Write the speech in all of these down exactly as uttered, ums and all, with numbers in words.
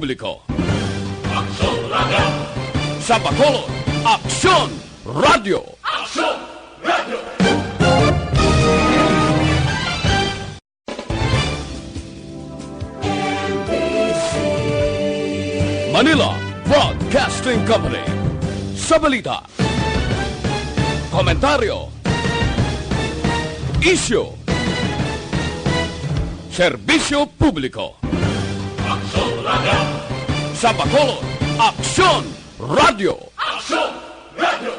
Publiko. Aksyon Radio! Sa Bacolod, Aksyon Radio! Aksyon Radio! Manila Broadcasting Company. Sa balita, komentaryo, isyu, serbisyo publiko. Aksyon Radio! Sa Bacolod, Aksyon Radio! Aksyon Radio!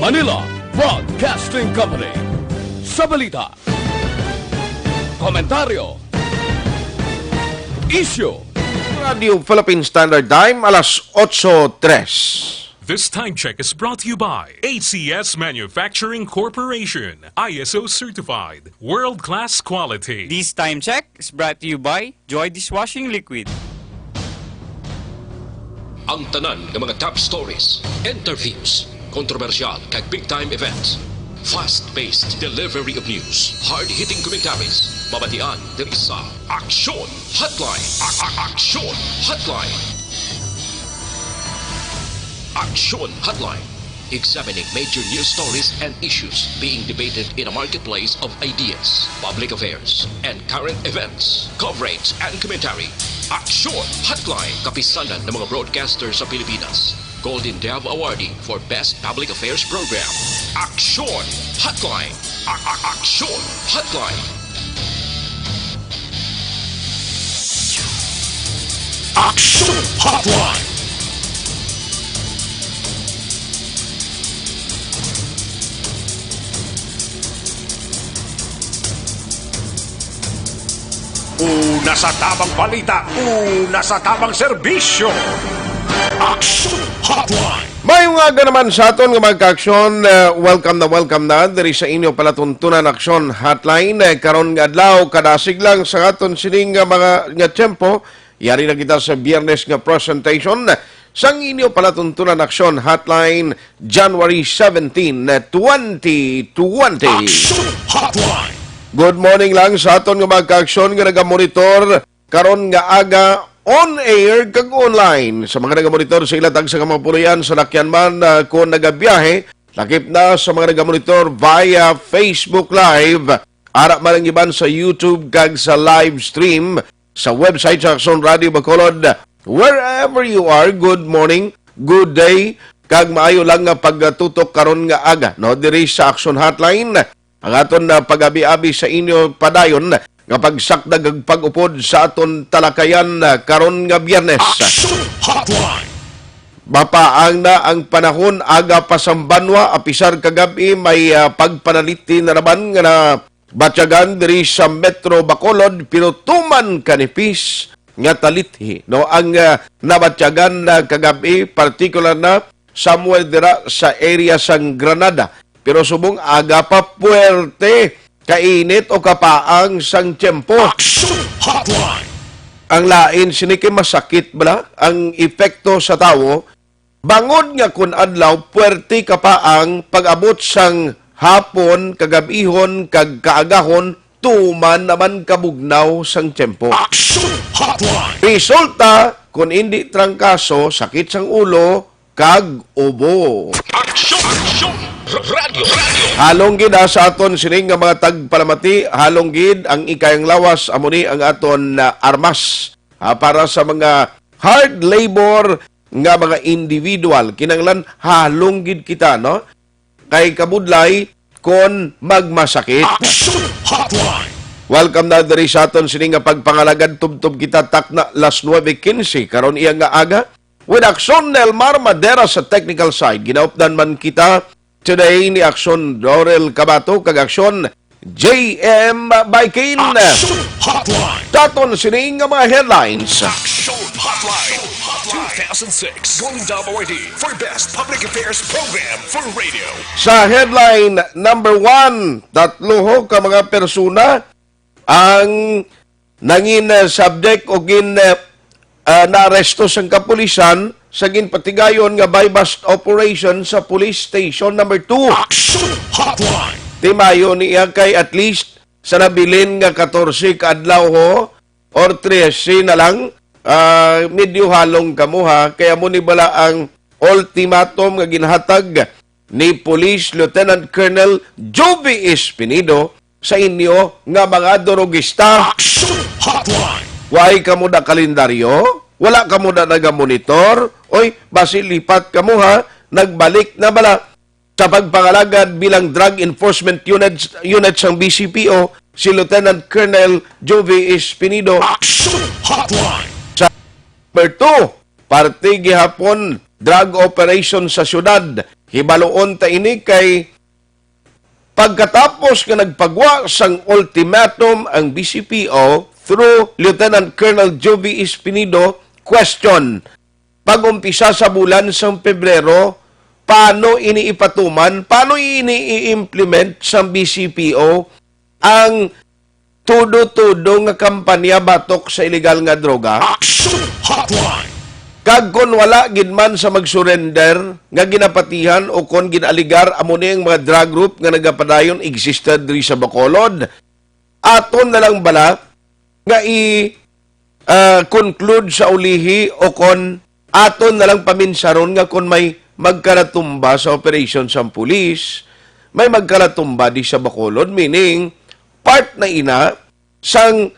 Manila Broadcasting Company. Sa balita, komentaryo, isyu. Radio Philippine Standard Time, alas otso tres. This time check is brought to you by A C S Manufacturing Corporation, I S O certified, world-class quality. This time check is brought to you by Joy Dishwashing Liquid. Ang tanan nga mga top stories, interviews, kontrobersyal kag big time events. Fast-paced delivery of news, hard-hitting commentaries, mabatian diri sa Aksyon Hotline. A- a- Aksyon Hotline. Aksyon Hotline. Examining major news stories and issues being debated in a marketplace of ideas, public affairs, and current events. Coverage and commentary. Aksyon Hotline. Kapisanan ng mga broadcaster sa Pilipinas. Golden Dove Awardee for Best Public Affairs Program. Aksyon Hotline. A- a- Aksyon Hotline. Aksyon Hotline. Una sa tabang balita, una sa tabang serbisyo. Aksyon Hotline. May mga aga naman sa aton nga mga kaaksyon. Uh, welcome na welcome na diri sa inyo palatuntunan Aksyon Hotline. Uh, karon nga adlaw, kadasig lang sa aton sining nga mga nga tiyempo. Yari na kita sa Biyernes nga presentation sang inyo palatuntunan Aksyon Hotline, January seventeen, twenty twenty. Aksyon Hotline. Good morning lang sa aton nga mga kaaksyon nga nagamonitor karon nga aga on air kag online. Sa mga nagamonitor sa ila tagsa nga mga puloy-an, sa lakyan man, ah, kon nagabiyahe, lakip na sa mga nagamonitor via Facebook Live, ara man ang iban sa YouTube kag sa live stream sa website sa Aksyon Radio Bacolod. Wherever you are, good morning, good day, kag maayo lang nga pagtutok karon nga aga, no, diri sa Aksyon Hotline. Ang aton, ah, pag-abi-abi sa inyo padayon nga pagsakdag kag pag-upod sa aton talakayan, ah, karon nga Biyernes. Aksyon Hotline. Mapaang na ang panahon, aga pa sang banwa, apisar kagab-i may, ah, pagpanaliti na naman nga nabatyagan diri sa Metro Bacolod, pero tuman kanipis nga talithi, no, ang, ah, nabatyagan na kagab-i, partikular na somewhere dira sa area sang Granada. Pero subong aga pa, puwerte kainit o kapaang sang tiyempo. Aksyon Hotline. Ang lain sini kay masakit bala ang epekto sa tawo, bangod nga kun adlaw puwerte kapaang, pag-abot sang hapon, kagab-ihon, kag kaagahon, tuman naman kabugnaw sang tiyempo. Aksyon Hotline. Resulta, kun indi trangkaso, sakit sang ulo, kag ubo. Aksyon! Aksyon! Radyo! Radyo! Halong gid, ah, sa aton sining nga mga tagpalamati, halong gid ang ikayang lawas, amo ni ang aton, ah, armas, ah, para sa mga hard labor nga mga individual. Kinahanglan halong gid kita, no? Kay kabudlay kon magmasakit. Aksyon Hotline. Welcome na diri sa aton sini nga pagpangalagad. Tubtob kita takna las nuebe quince karon iya nga aga. With Aksyon Nelmar Madera sa technical side. Ginaupdan man kita today ni Aksyon Dorel Cabato kag Aksyon J M Baikin. Aksyon Hotline. Taton sini nga mga headlines. Aksyon Hotline. Two thousand six Golden Dove Awardee for Best Public Affairs Program for Radio. Sa headline number one, tatlo ho ka mga persona ang nangin, uh, subject o gin, uh, uh, naaresto sang kapulisan sa ginpatigayon nga buy-bust operation sa Police Station Number Two. Action Hotline! Timayo niya kay at least sa nabilin nga katorse ka adlaw ho, or trese na lang, ah, medyo halong kamo ha, kaya mo ni bala ang ultimatum nga ginhatag ni Police Lieutenant Colonel Joby Espinido sa inyo nga mga durugista. Action Hotline! Way kamo da kalendaryo? Wala kamo da nagamonitor? Oy, basi lipat kamo ha, nagbalik na bala sa pagpangalagad bilang Drug Enforcement Unit, Unit sang B C P O si Lieutenant Colonel Jovi Espinido. Action Hotline! Sa number two, parte gihapon drug operation sa syudad. Hibaluon ta ini kay pagkatapos nga nagpagwa sang ultimatum ang B C P O through Lieutenant Colonel Jovi Espinido, question, pag-umpisa sa bulan sang Pebrero, paano ini ipatuman? Paano ini i-implement sang B C P O ang tudo-tudo nga kampanya batok sa iligal nga droga? Action Hotline! Kag kon wala gid man sa mag-surrender nga ginapatihan o kon gin-aligar amo ni ang mga drug group nga nagapadayon exista diri sa Bacolod, aton na lang bala nga i ah, conclude sa ulihi o kon aton na lang paminsaron nga kon may magkalatumba sa operasyon sang pulis, may magkalatumba di sa Bacolod, meaning part na ina sang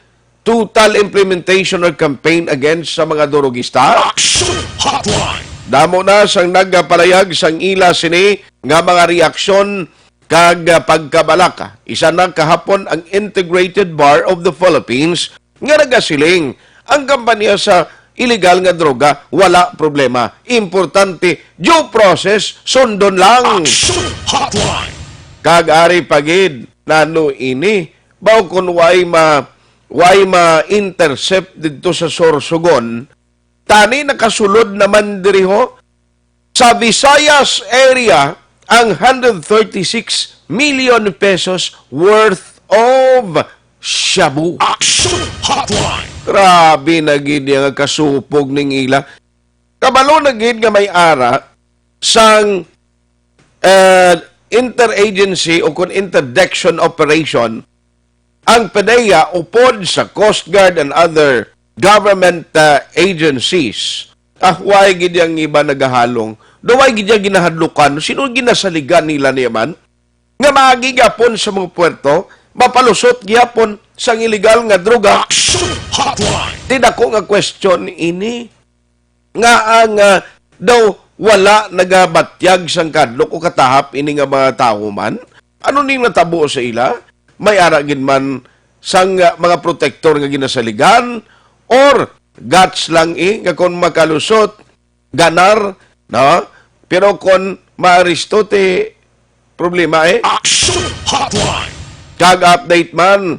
total implementation or campaign against sa mga durugista. Action Hotline! Damo na sang nagapalahayag sang ila sini nga mga reaksyon kag, ah, pagkabalaka. Isa na kahapon ang Integrated Bar of the Philippines nga nagasiling, ang kampanya sa iligal nga droga, wala problema. Importante, due process, sundon lang. Action Hotline! Kag ari pa gid, nano ini? Baw kun way ma-, way ma-intercept didto sa Sorsogon, tani nakasulod naman diri ho sa Visayas area ang hundred thirty-six million pesos worth of shabu. Action Hotline! Grabe na gid nga kasupog ning ila. Kabalo na gid nga may ara sang, eh, interagency o kon interdiction operation ang PDEA upod sa Coast Guard and other government, uh, agencies. Ah, way gid yang iba nagahalong. Do way gid yang ginahadlukan. Sino ginasaligan nila niya man? Nga maagi gyapon sa mga puerto, mapalusot gyapon sang iligal nga droga. Action Hotline! Di dako nga question ini. Nga ang, ah, daw wala nagabatyag sang kadlok o katahap ini nga mga tawo man? Ano ning natabo sa ila? May ara gid man sang, ah, mga protektor nga ginasaligan or guts lang, eh, nga kon makalusot, ganar, no? Pero kon maaresto, ti problema, eh. Action Hotline! Kag update man,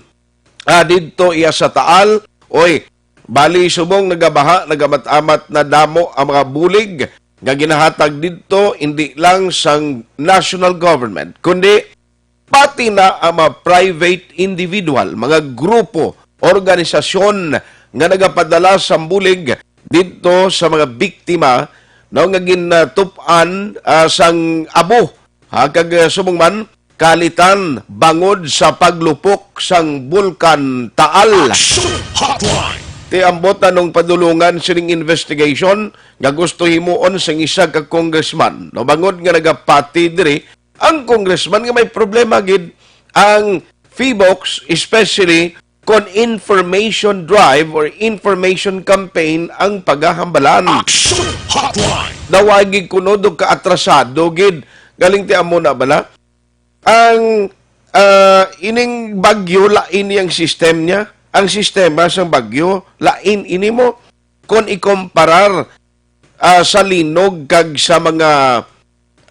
ah, didto iya sa Taal, oy, bali subong nagabaha, nagamat-amat na damo ang mga bulig nga ginahatag didto, hindi lang sang national government, kundi pati na ang mga private individual, mga grupo, organisasyon nga nagapadala sang bulig didto sa mga biktima, no, nga ginatup-an, ah, sang abo, ha, kag, ah, subong man, kalitan bangod sa paglupok sang Bulkan Taal. Action Hotline! Ti ambot anong padulungan sining investigation nga gusto himuon sang isa ka congressman, no, bangod nga nagapati diri ang congressman nga may problema gid ang PHIVOLCS, especially kon information drive or information campaign ang pagahambalan. Action Hotline! Daw way gid kuno do kaatrasado gid. Galing ti amo na bala. Ang, ah, ining bagyo, lain iyang system niya. Ang sistema sang bagyo, lain ini mo. Kon ikomparar, ah, sa linog kag sa mga,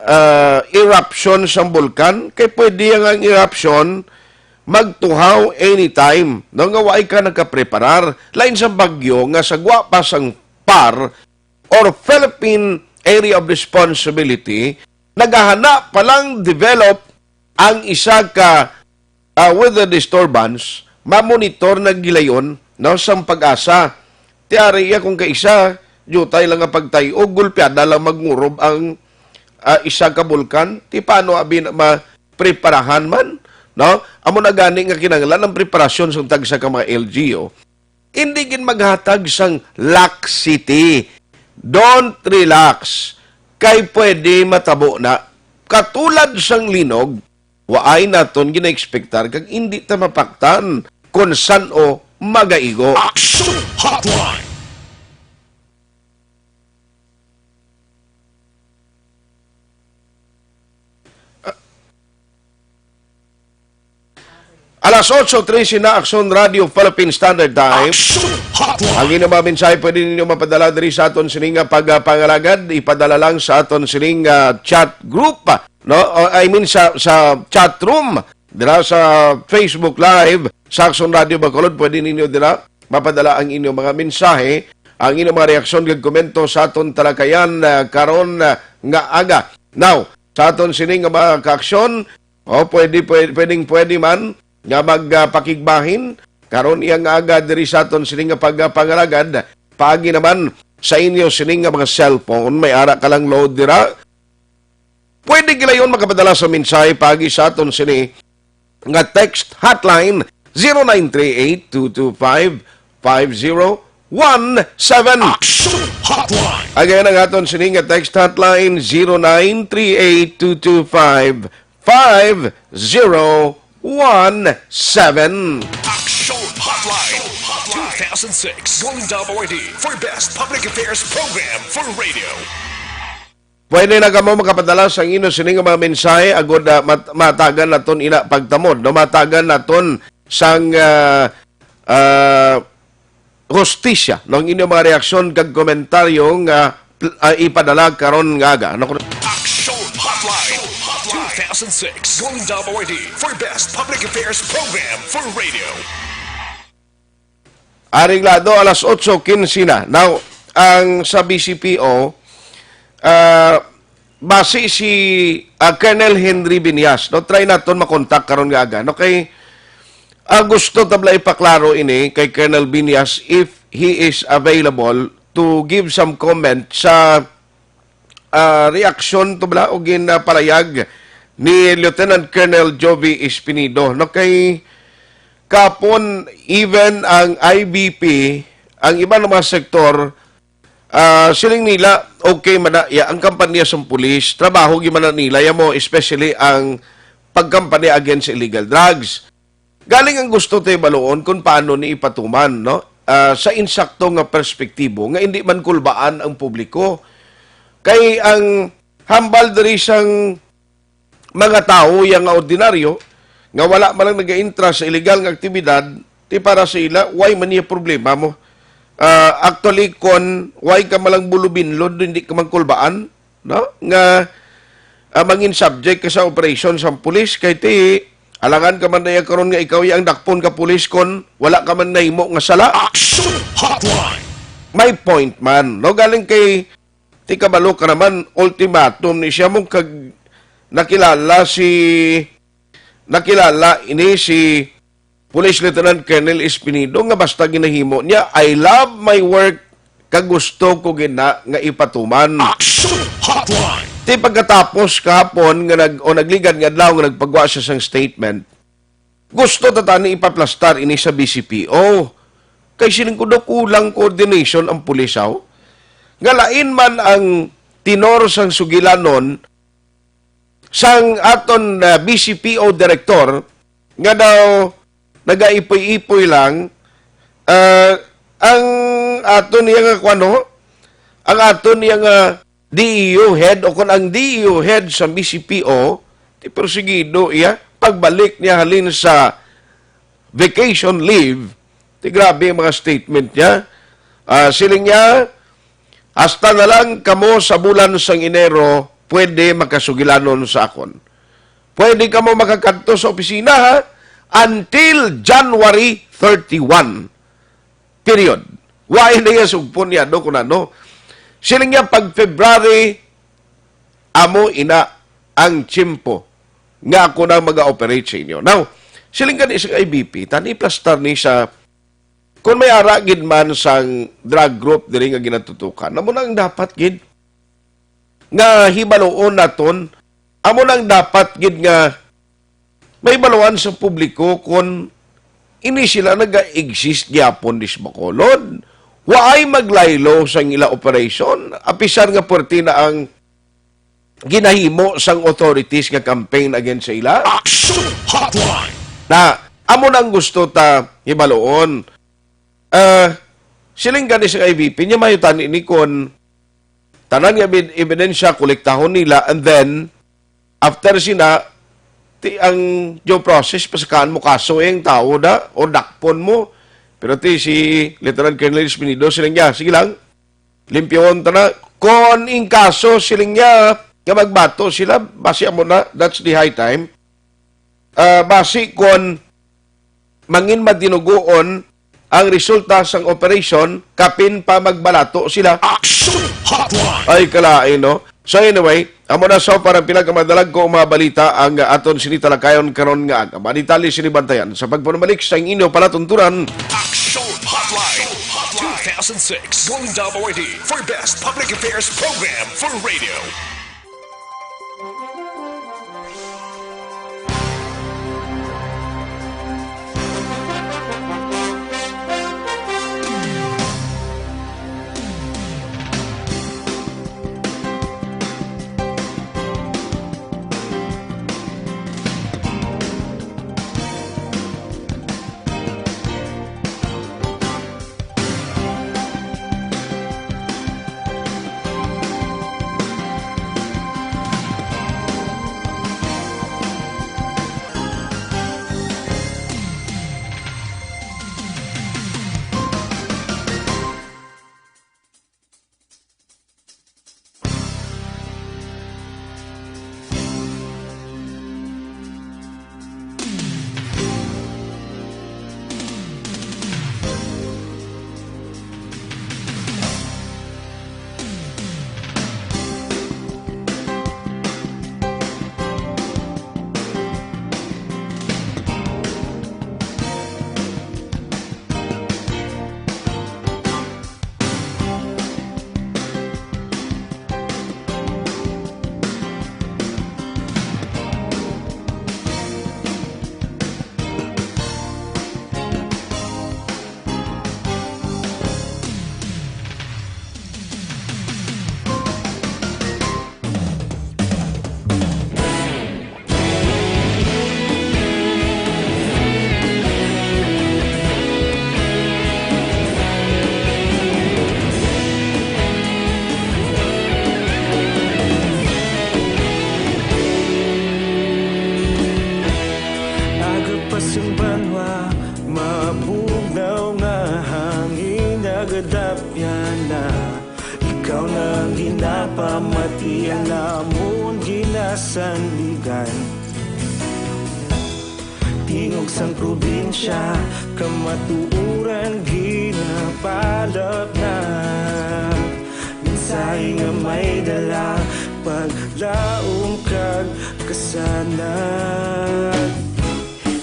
ah, eruption sang bulkan, kay pwede ang, ang eruption magtuhaw anytime, no, nga waay ka nakapreparar. Lain sa bagyo nga sa gwa pa sang PAR or Philippine Area of Responsibility, nagahana pa lang develop ang isa ka, ah, weather disturbance, mamonitor na gilayon, no, sang PAGASA. Ti ari iya kung kaisa, diutay lang nga pagtay-og, gulpiada lang magmurob ang, ah, isa ka bulkan. Ti paano abi na mapreparahan man, no? Amo na gani nga kinahanglan ang preparasyon sang tagsa ka mga L G U. Hindi gid maghatag sang laxity. Don't relax. Kay pwede matabo na. Katulad sang linog, waay naton ginaekspektar kag hindi ta mapaktan kon san-o magaigo. Action Hotline! Alas otso trese na, Aksyon Radio Philippine Standard Time. Action Hotline. Ang inyong mga mensahe pwede ninyo mapadala diri sa aton sining nga pagpangalagad. Ipadala lang sa aton sining, ah, chat group, no? O, I mean, sa, sa chat room, dira sa Facebook Live sa Aksyon Radio Bacolod. Pwede ninyo dira mapadala ang inyong mga mensahe, ang inyong mga reaksyon kag komento sa aton talakayan, ah, karon, ah, nga aga. Now, sa aton sining nga mga kaaksyon, o pwede, pwede, pwedeng pwede man nga magpakigbahin karon iya nga aga diri sa aton sining nga pagpangalagad, paagi naman sa inyo sining nga mga cellphone, may ara ka lang load dira. Pwede gilayon makapadala sa mensahe paagi sa aton sini nga text hotline, zero nine three eight two two five five zero one seven. Action Hotline. Again, ang aton sini nga text hotline, zero nine three eight two two five five zero one seven. Action Hotline two thousand six Golden Dome Awardee for Best Public Affairs Program for Radio. Pwede na kamo makapadala sang inyo sining mga mensahe agud, ah, mat-, matagan naton ina pagtamod, no? Matagan naton sang, ah, ah, hustisya, no? Ang inyo mga reaksyon kag komentaryo nga pl-, ah, ipadala karon nga aga, no? Action Hotline two thousand six Golden Dome Awardee for Best Public Affairs Program for Radio. Areglado, alas otso quince na. Now, ang sa B C P O, ah, basi si, ah, Colonel Henry Binyas, no? Try naton makontak karon nga aga, no? Kay, ah, gusto ta bala ipaklaro ini kay Colonel Binyas if he is available to give some comment sa, ah, reaksyon to bala o ginpalayag ni Lieutenant Colonel Jovi Espinido, no? Kay kapon, even ang I B P, ang iban nga mga sektor, ah, siling nila, okay man na, ya, ang kampanya sang pulis, trabaho gyud man na nila, ya mo, especially ang pagkampanya against illegal drugs. Galing ang gusto tayo baluon kung paano ni ipatuman, no? Ah, sa insakto nga perspektibo nga hindi man kulbaan ang publiko. Kay ang hambal diri sang mga tawo ya nga ordinaryo nga wala man lang nagaintra sa illegal nga aktibidad, ti para sa ila, why man niya problema mo? Ah, actually, kon why ka man lang bulubinlod, hindi ka man kulbaan, no? Nga, ah, mangin subject ka sa operation sa pulis, kay ti, alangan ka man na karon nga ikaw ya ang dakpon ka pulis kon wala ka man nahimo nga sala. Action Hotline. May point man, no? Galing kay, ti kabalo ka naman, ultimatum ni siya mo kag nakilala si, nakilala ini si Police Lieutenant Colonel Espinido nga basta ginahimo niya, "I love my work, kag gusto ko gina nga ipatuman." Action Hotline. Ti pagkatapos kahapon nga nag-, o nagligad nga adlaw nga nagpagwa siya sang statement, gusto ta tani ipaplastar ini sa B C P O. Kay siling ko daw kulang coordination ang pulis, aw. Nga lain man ang tenor sang sugilanon sang aton, ah, B C P O director nga daw nagaipoy-ipoy lang, ah, ang aton niya nga kuwan, no? Ang aton niya nga D E U head o kung ang D E U head sa B C P O, ti persigido iya pagbalik niya halin sa vacation leave. Ti grabe ang mga statement niya. Ah, siling niya, "Hasta na lang kamo sa bulan sang Enero pwede makasugilanon sa akon. Pwede kamo makakadto sa opisina, ha, until January thirty-one." Period. Wa na iya sugpon niya, no, kung ano. Siling niya, "Pag February, amo ina ang tiyempo nga ako na mag-operate sa inyo." Now, siling gani sa I B P, tani plastar ni sa Kung may ara gid man sang drug group diri nga ginatutukan, amo na ang dapat gid nga hibaluon naton, amo na ang dapat gid nga mahibaluan sa publiko kung ini sila naga-exist gyapon dis Bacolod. Waay maglaylo sang ila operation, apisar nga puwerte na ang ginahimo sang authorities nga campaign against sa ila. Action Hotline! Na, amo nang gusto ta hibaluon. Ah, siling gani sa I V P, niya mahutani ni kon tanan nga ebid-, ebidensya kolektahon nila, and then, after sina, ti ang due process, pasakaan mo kaso ang tao da, o dakpon mo. Pero ti si Lieutenant Colonel Espinido, siling niya, "Sige lang, limpyohon ta na." Kon in kaso, siling niya, nga magbato sila, basi amo na, that's the high time. Ah, basi kon mangin madinugoon ang resulta sang operation, kapin pa magbalato sila. Action Hotline! Ay, kalain, no? So anyway, amo na so para ang pila ka madalag ko mga balita ang, ah, aton sini talakayon karon nga aga. Mga detalye sini bantayan sa pagpanumalik sa inyo palatuntunan. Action Hotline two thousand six Golden Dome Awardee for Best Public Affairs Program for Radio. Aga pa sang banwa, mabugnaw nga hangin, nagadapyan na. Ikaw na ang ginapamati, ang amon ginasandigan. Tingog sang probinsya, kamatuoran ginapalapnag. Mensahe nga may dala, paglaom kag kasanag.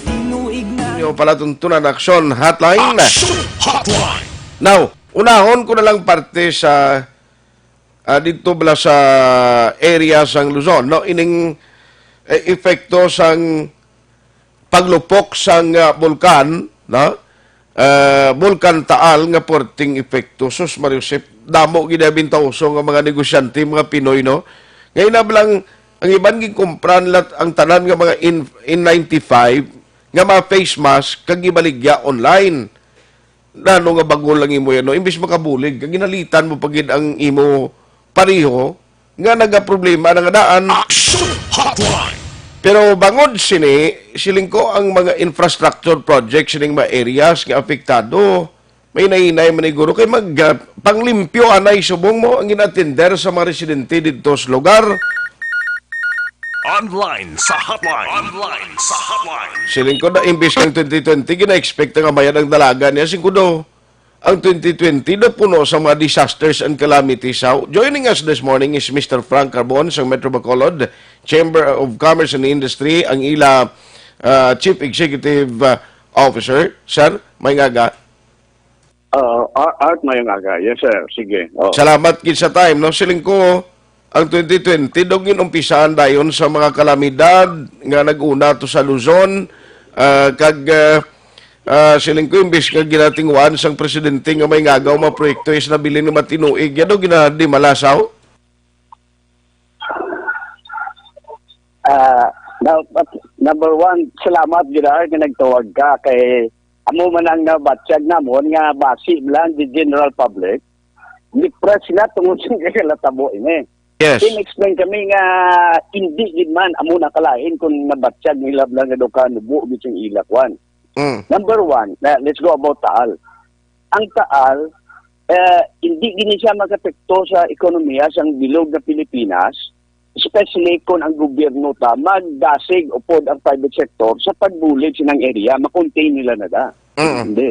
Tinuig na Inyo palatuntunan, Action Hotline. Action Hotline. Now, unahon ko na lang parte sa, ah, dito bala sa area sang Luzon, no? Ining, eh, epekto sang paglupok sang, ah, bulkan, no? Ah, Bulkan Taal nga puwerteng epekto. Sus, Mario Josep, damo gid ang bintahoso nga mga negosyante, mga Pinoy, no? Ngayon na lang, ang iban ginkumpran lat ang tanan nga mga N-, N ninety-five nga mga face mask kag gibaligya online. Nano nga bangol ang imo yan, no? Imbis makabulig ka, ginalitan mo pa gid ang imo pareho nga nagaproblema na nga daan. Action Hotline! Pero bangod sini, siling ko ang mga infrastructure projects sining mga areas nga apektado, may nainay maniguro kay mag, ah, panglimpyo anay subong mo ang ginatender sa mga residente didto sa lugar. Online sa hotline. Online sa hotline. Siling ko na imbis kang twenty twenty, gina-expect nga mayad ang dalaga niya, siling ko do. Ang twenty twenty na puno sa mga disasters and calamities. How? Joining us this morning is Mister Frank Carbon sa Metro Bacolod Chamber of Commerce and Industry, ang ila, ah, Chief Executive, ah, Officer. Sir, may ngaga. Oo, Ar- Art, mayong aga. Yes, sir. Sige. Oh. Salamat gid sa time, no? Siling ko, ang twenty twenty daw ginumpisahan dayon sa mga kalamidad nga nag-una to sa Luzon, ah, kag, ah, ah, siling ko, imbis nga ginatinguan sang presidente nga may ngagaw mga proyekto is nabilin ni Matinuig, yan daw ginadimalasaw? Ah, na, number one, salamat gid, Art, nga nagtawag ka kay amo man ang nabatyag namon nga basi lang the general public, depressed sila tungod sa nagkalatabo ini. Yes. Then explain kami nga hindi gid man amo na kalain kung nabatyag nila lang nga daw kanubo gid sing ila kwan. Mm. Number one, na, let's go about Taal. Ang Taal, eh, hindi gini siya magapekto sa ekonomiya sang bilog nga Pilipinas, especially kung ang gobyerno ta magdasig upod ang private sector sa pagbulig sinang area, makontain nila na da. Mm. Hindi.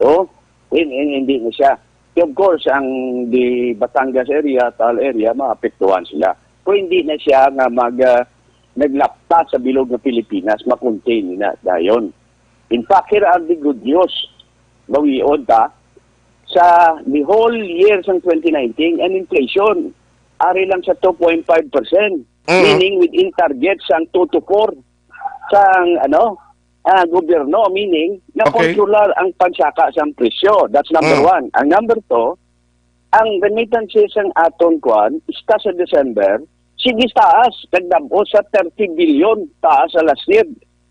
So, in, in, hindi na siya. Of course, ang di Batangas area, Taal area, maapektuhan sila. Kung hindi na siya nga mag, ah, naglapta sa bilog nga Pilipinas, makontain na dayon. In fact, here are the good news. Mawion ta, sa the whole year sang twenty nineteen, ang inflation, ari lang sa two point five percent. Mm. Meaning, within target sang two to four sang, ano, ah, gobyerno. Meaning, Okay. nakontrolar ang pagsaka sang presyo. That's number Mm. one. Ang number two, ang remittances sang aton kwan, ista sa December, sige taas, nagdab-os sa thirty billion, taas sa last year.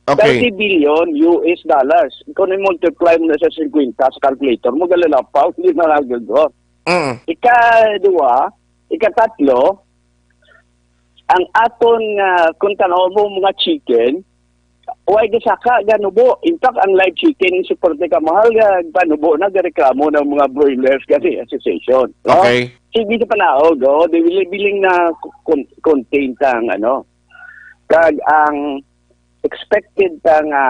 Okay. Thirty billion U S dollars. Kung i-multiply mo na sa fifty sa calculator mo, galalapaw, hindi na nagagawa. Mm. Ikaduha, ikatatlo, ang aton, ah, kung tanaw mo mga chicken, way gisaka, ganubo. In fact, ang live chicken, suporte ka mahal, ga, panubo na, gareklamo ng mga broilers, gani association. No? Okay. Sige sa panaog, oh, they will, biling na con-, contain ta ang, ano. Kag ang expected ta nga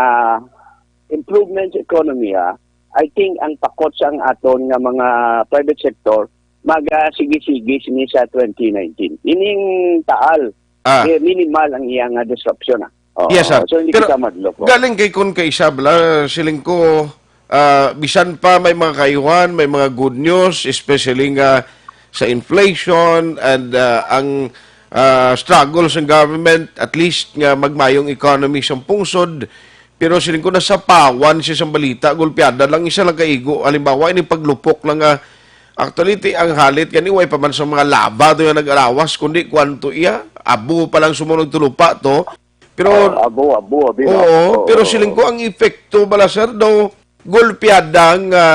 improvement sa ekonomiya, I think ang pakot sa ang aton nga mga private sector, magasigi-sigi sini sa twenty nineteen. Ining Taal, Ah. eh, minimal ang iya nga disruption, ah. Oo, Yes, sir. so hindi Pero kita madlok, oh. galing kay kun kay Isabela, siling ko, ah, bisan pa may mga kaayuhan, may mga good news, especially nga sa inflation and, ah, ang, ah, struggle sa government, at least nga magmayong economy sa pungsod. Pero siling ko, nasapawan siya sa balita, gulpiada lang, isa lang kaigo. Halimbawa, ini paglupok lang nga, actually, ti, ang halit gani, way pa man sa mga lava to yung nag-arawas, kundi kwanto iya, abo pa lang sumunod tulupa to. Pero, Oh, abo, abo, abi, no? oo, Oo, pero oo. siling ko, ang epekto bala, sir, daw, gulpiada nga,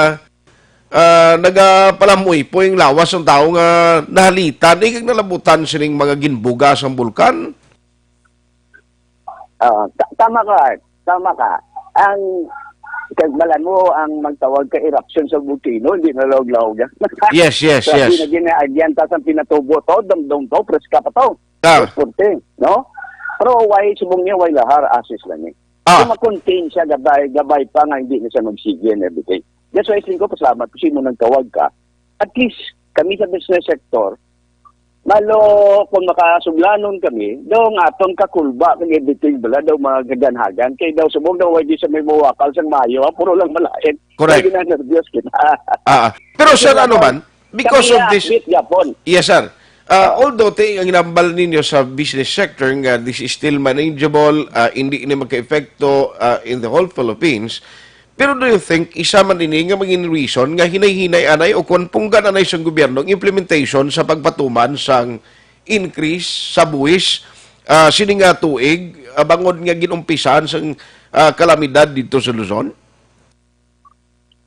ah, nagapalamoy po yung lawas ng tao nga nahalitan, eh, kag nalabutan sining mga ginbuga sang bulkan. Ah, ta-, tama ka, Art. Tama ka. Ang, kag balan mo, ang magtawag ka eruption sa volcano, hindi na laog-laog yan. Yes, yes, Sabi yes. na ginaagyan, tas ang pinatubo to, damdam to, preska pa to. Ah. Transporte, no? Pero why, subong niya, why lahar, asis lang eh. Ah. So, ma-contain siya, gabay, gabay pa nga, hindi na siya magsige and everything. That's why, siling ko, pasalamat ko sa imo nagtawag ka. At least, kami sa business sector, malo, kung makasuglanon kami, daw nga atong kakulba, kag everything, bala, daw mga gaganhagan. Kay daw, subong daw, why di sa may mawakal sang mayo, ha? Puro lang malain. Correct. Kaya ginanervyos kita. Ah, ah. Pero, sir, Kaya ano daw, man, because kami of nga, this, wait, Japon. Yes, sir. Ah, Ah. although, ti, ang hinambal ninyo sa business sector nga this is still manageable, ah, hindi ini magka-epekto, ah, in the whole Philippines, pero do you think isa man ini nga maging reason nga hinay-hinay anay o kon punggan anay sang gobyerno ang implementation sa pagpatuman sang increase sa buhis, ah, sini nga tuig, ah, bangod nga ginumpisahan sang, ah, kalamidad didto sa Luzon?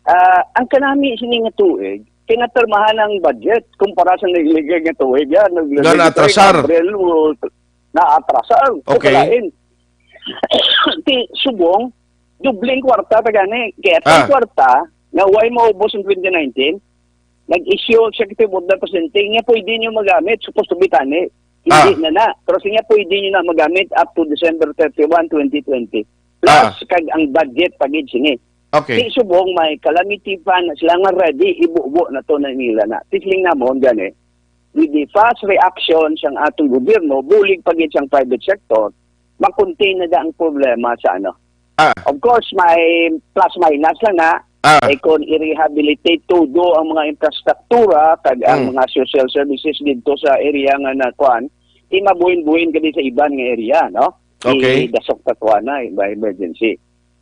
Ah, ang kanami sini nga tuig, kinatermahan ang budget kumpara sa nagligid nga tuig, ya, nag-, Nga nag-, naatrasar. Abril, o, naatrasar. Okay. Kalain. Ti, subong, dubling kwarta ta gani. Kaya itong Ah. kwarta, nga way maubos ang twenty nineteen, nag-issue ang executive order, presidente, nga pwede nyo magamit, supposed to be tani. Hindi Ah. na na. Pero siya pwede nyo na magamit up to December thirty-one, twenty twenty. Plus, Ah. kag ang budget pa gid sini. Okay. Di subong may calamity fund na sila nga ready, ibubo na to na nila na. Tisling namon gani, with the fast reaction sang atong gobyerno, bulig pa gid sang private sector, ma-contain na da ang problema sa ano. Ah. Of course, may plus minus lang na, Ah. Eh, kung i-rehabilitate todo ang mga infrastruktura kag ang Mm. mga social services didto sa area nga nakuan, imabuhin-buhin ka din sa iban nga area, no? Okay. Idasok ta kuan na, by emergency.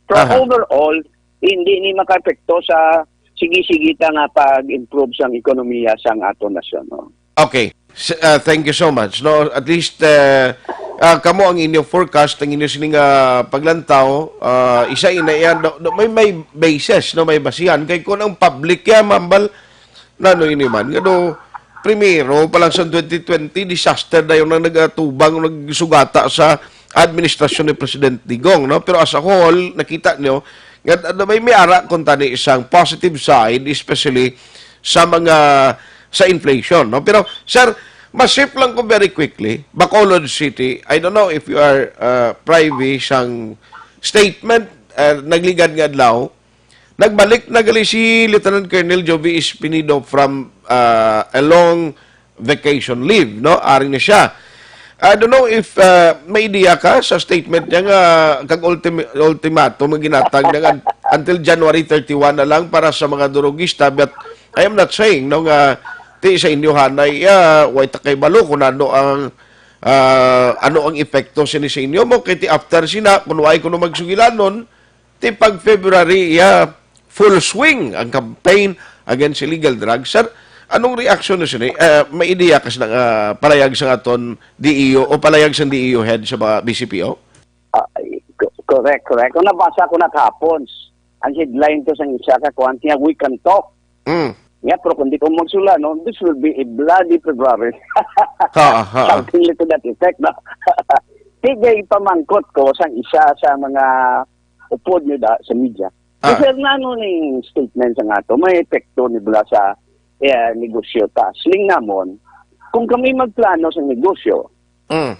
Pero Aha. overall, hindi ni makaepekto sa sige-sige ta nga pag-improve sang ekonomiya sang aton nasyon, no? Okay. S-, ah, thank you so much. No, at least, eh, ah, kamo ang inyo forecast, ang inyo sining, ah, paglantaw, ah, isa ina iya, no, no, may, may basis, no, may basihan. Kay kung ang public kaya mambal, nano ini man, ngano, primero pa lang sa twenty twenty, disaster na yung nang nagatubang, nagsugata sa administrasyon ni President Digong, no? Pero as a whole, nakita nyo, nga, ano, may, may ara kung tani isang positive side, especially sa mga, sa inflation, no? Pero, sir, masip lang ko very quickly, Bacolod City, I don't know if you are, uh, privy sang statement, uh, nagligad nga adlaw, nagbalik na gali si Lieutenant Colonel Jovi Espinido from, uh, a long vacation leave, no? Ari na siya. I don't know if, uh, may idea ka sa statement niya nga kag ultim-, ultimatum nga ginatag na nga un-, until January thirty-one na lang para sa mga durugista, but I am not saying, no, nga ti sa inyo hanay, ah, way ta kay balo kung ano ang, ah, ano ang epekto sini sa inyo mo, kay ti after sina, kung way kuno magsugilanon, ti pag February, iya, full swing ang campaign against illegal drugs. Sir, anong reaction na sini? Ah, may ideya ka sa, ah, palayag sa aton D E O o palayag sa D E O head sa mga B C P O? Ah, co-, correct, correct. Kung nabasa ko na kahapon, ang headline ko sa isa ka kuwan, siya, "We can talk." Mm. Yeah, pero kung di ko magsula, no, this will be a bloody February. Ha, ha. Something like to that effect, no? Tigay pamangkot ko sa isa sa mga upod nila sa media. Ah. Sir, nano ning statement sa nga to? May epekto ni bala sa, eh, negosyo ta? Siling namon, kung kami magplano sa negosyo, Mm.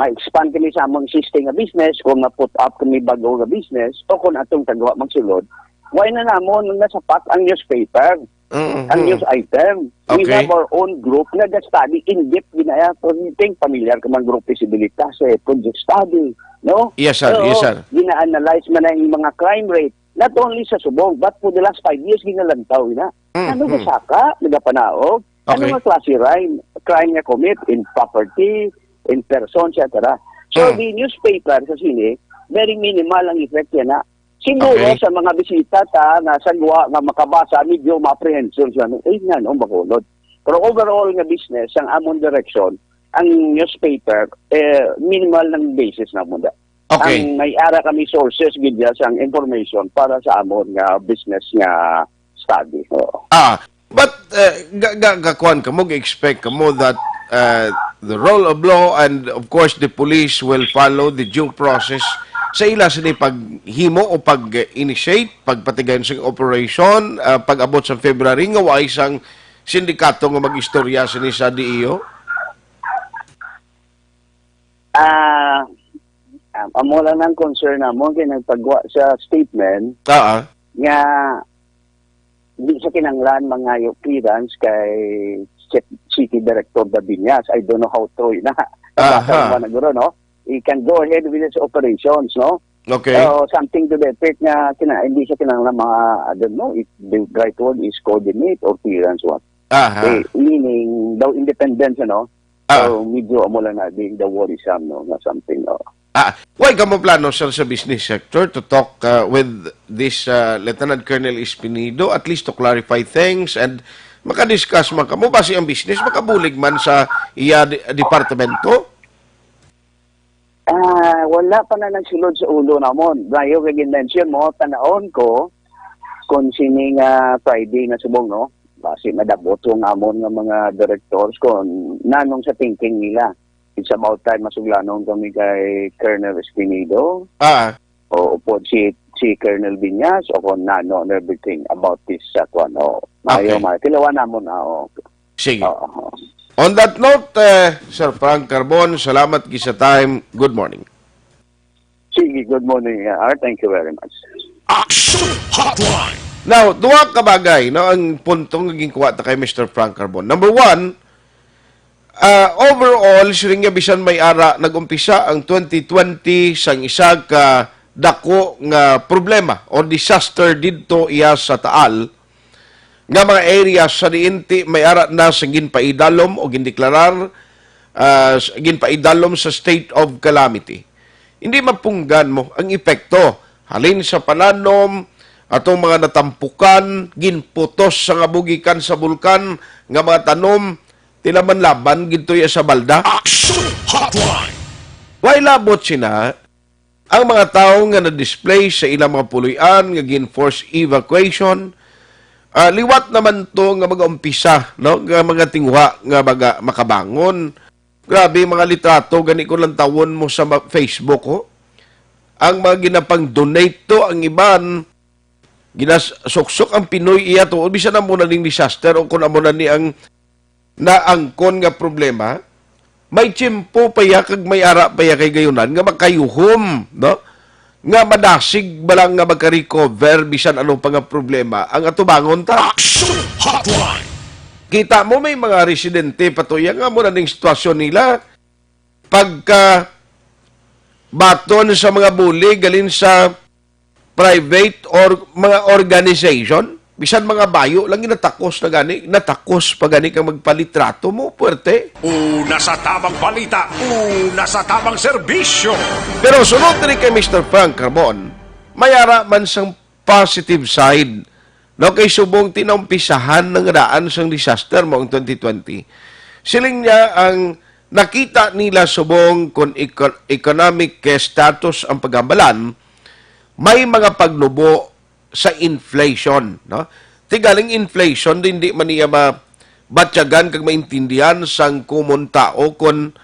ma-expand kami sa among existing nga business, kung ma-put up kami bago nga business, o kung atong tagwa magsulod, why na namon nasapat ang newspaper, Mm, ang mm. news item? We Okay. have our own group nga ga-study in depth ginaya. Kung think familiar ka man group Visibility sa project study, no? Yes, sir. Oo, Yes, sir. gina-analyze man ang mga crime rate, not only sa Subong, but for the last five years, ginalantaw na. Mm, Ano mm. gasaka, nagapanaog? Ano Okay. nga klase crime? Crime nga commit in property, in person, et cetera. So, Mm. the newspaper sa sini, very minimal ang effect yan, ha. Siguro Okay. sa mga bisita ta nga sagwa nga makabasa, medyo ma-apprehension siya, no? Eh, nga, no, makulot. Pero overall nga business, ang amon direction, ang newspaper, eh, minimal ng basis na muna. Okay. Ang may ara kami sources gid ya sang information para sa amon nga business nga study. Oo. Ah, but, uh, ga, ga, ga, kuwan ka mo, ga-expect ka mo that, uh, the rule of law and, of course, the police will follow the due process sa ila sini paghimo o pag-initiate, pagpatigayon sa operation, uh, pag-abot sa February nga way sang sindikato nga mag-istorya sini sa D E O? Ah, ah, amo lang ang concern namon kay nagpagwa sa statement Ah, ah. nga di sa kinahanglan mangayo clearance kay Ci-, City Director Daviñas. I don't know how true na. Aha. Basta naman na guro, no? He can go ahead with his operations, no? Okay. So, something to the effect nga kina-, hindi siya kinahanglan mga, I don't know if the right word is coordinate or clearance what. Aha. Eh, meaning, daw independence, ano? Ah. So, medyo amo lang na di the worrisome, no, nga something, no? Ah, why ka mo plano, sir, sa business sector to talk, uh, with this, uh, Lieutenant Colonel Espinido, at least to clarify things and makadiscuss man kamo basi ang business makabulig man sa iya di-, departamento? Ah, wala pa na nagsulod sa ulo namon. Dayo kay gin-mention mo, tan-awon ko kung sini nga Friday na subong, no? Basi madabot ang amon nga mga directors kung nanong sa thinking nila. It's about time masuglanon kami kay Colonel Espinido. Ah. O upod si, si Colonel Viñas o kung nano and everything about this, uh, kuwan. O, maayo, Okay. maayo. Tilawan namon, ah, o. Sige. Oo. On that note, eh, Sir Frank Carbon, salamat gid sa time. Good morning. Sige, good morning, uh, Art. Thank you very much. Action Hotline. Now, duha ka bagay, no, ang punto nga ginkuha ta kay Mister Frank Carbon. Number one, ah, overall, siling niya bisan may ara, nag-umpisa ang twenty twenty sang isa ka dako nga problema or disaster didto iya sa Taal, nga mga area sa diin ti may ara na sing ginpaidalom o gindeklarar, ah, s-, ginpaidalom sa state of calamity. Hindi mapunggan mo ang epekto. Halin sa pananom, atong mga natampukan, ginputos sa nga bugikan sa bulkan nga mga tanom, tinamanlaban gid to iya sa balda. Action Hotline! Way labot sina, ang mga tawo nga na-display sa ilang mga puloy-an nga gin-force evacuation, ah, liwat naman to nga mag-umpisa, no, nga mga tinguha nga maga-, makabangon. Grabe, mga litrato gani kung lantawon mo sa ma-, Facebook, oh. Ang mga ginapang-donate to, ang iban, ginasuksok ang Pinoy iya to, bisan amo na ning disaster o kung amo na ni ang naangkon nga problema, may tiyempo pa ya kag may ara pa ya kay gayunan nga makayuhom, no? Nga madasig ba lang nga makarecover bisan ano pa nga problema ang atubangon ta. Action Hotline! Kita mo, may mga residente pa to ya nga mo na ning sitwasyon nila pagka baton sa mga bulig galin sa private or mga organization, bisan mga bayo lang ginatakos na gani, natakos pa gani kang magpalitrato mo, puwerte. Una sa tamang balita, una sa tamang serbisyo. Pero sunod diri kay Mister Frank Carbon, may ara man sang positive side, no, kay subong tinaumpisahan ng daan sang disaster mo ang twenty twenty. Siling niya ang nakita nila subong kon eco-, economic status ang paghambalan, may mga pagnubo sa inflation, no? Ti galing inflation din di man niya mabatyagan kag maintindihan sang common tao kon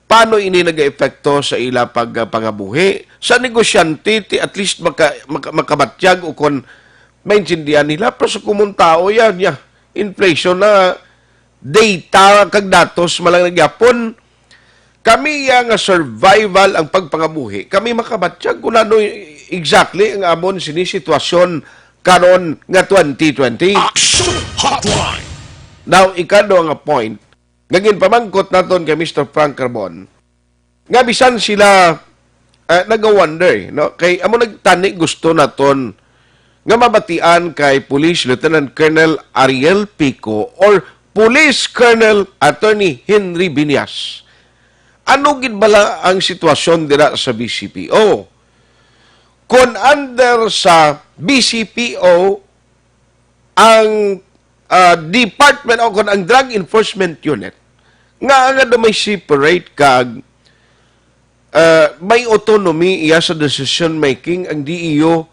paano ini nagaepekto sa ila pagpangabuhi. Sa negosyante, ti at least maka-, maka-, makabatyag o kon maintindihan nila, pero sa common tao, yan, ya, inflation na data kag datos man lang nagyapon. Kami ya nga survival ang pagpangabuhi. Kami makabatyag kung ano exactly ang amon sini sitwasyon karon nga twenty twenty. Action Hotline! Now, ikado nga point, nga ginpamangkot naton kay Mister Frank Carbon, nga bisan sila, eh, naga-wonder, no? Kay amo nagtani gusto naton nga mabatian kay Police Lieutenant Colonel Ariel Pico or Police Colonel Attorney Henry Viñas. Ano gid bala ang sitwasyon dira sa B C P O? Kon under sa B C P O ang, ah, department o kon ang Drug Enforcement Unit, nga, nga daw may separate kag, ah, may autonomy iya sa decision making ang D E O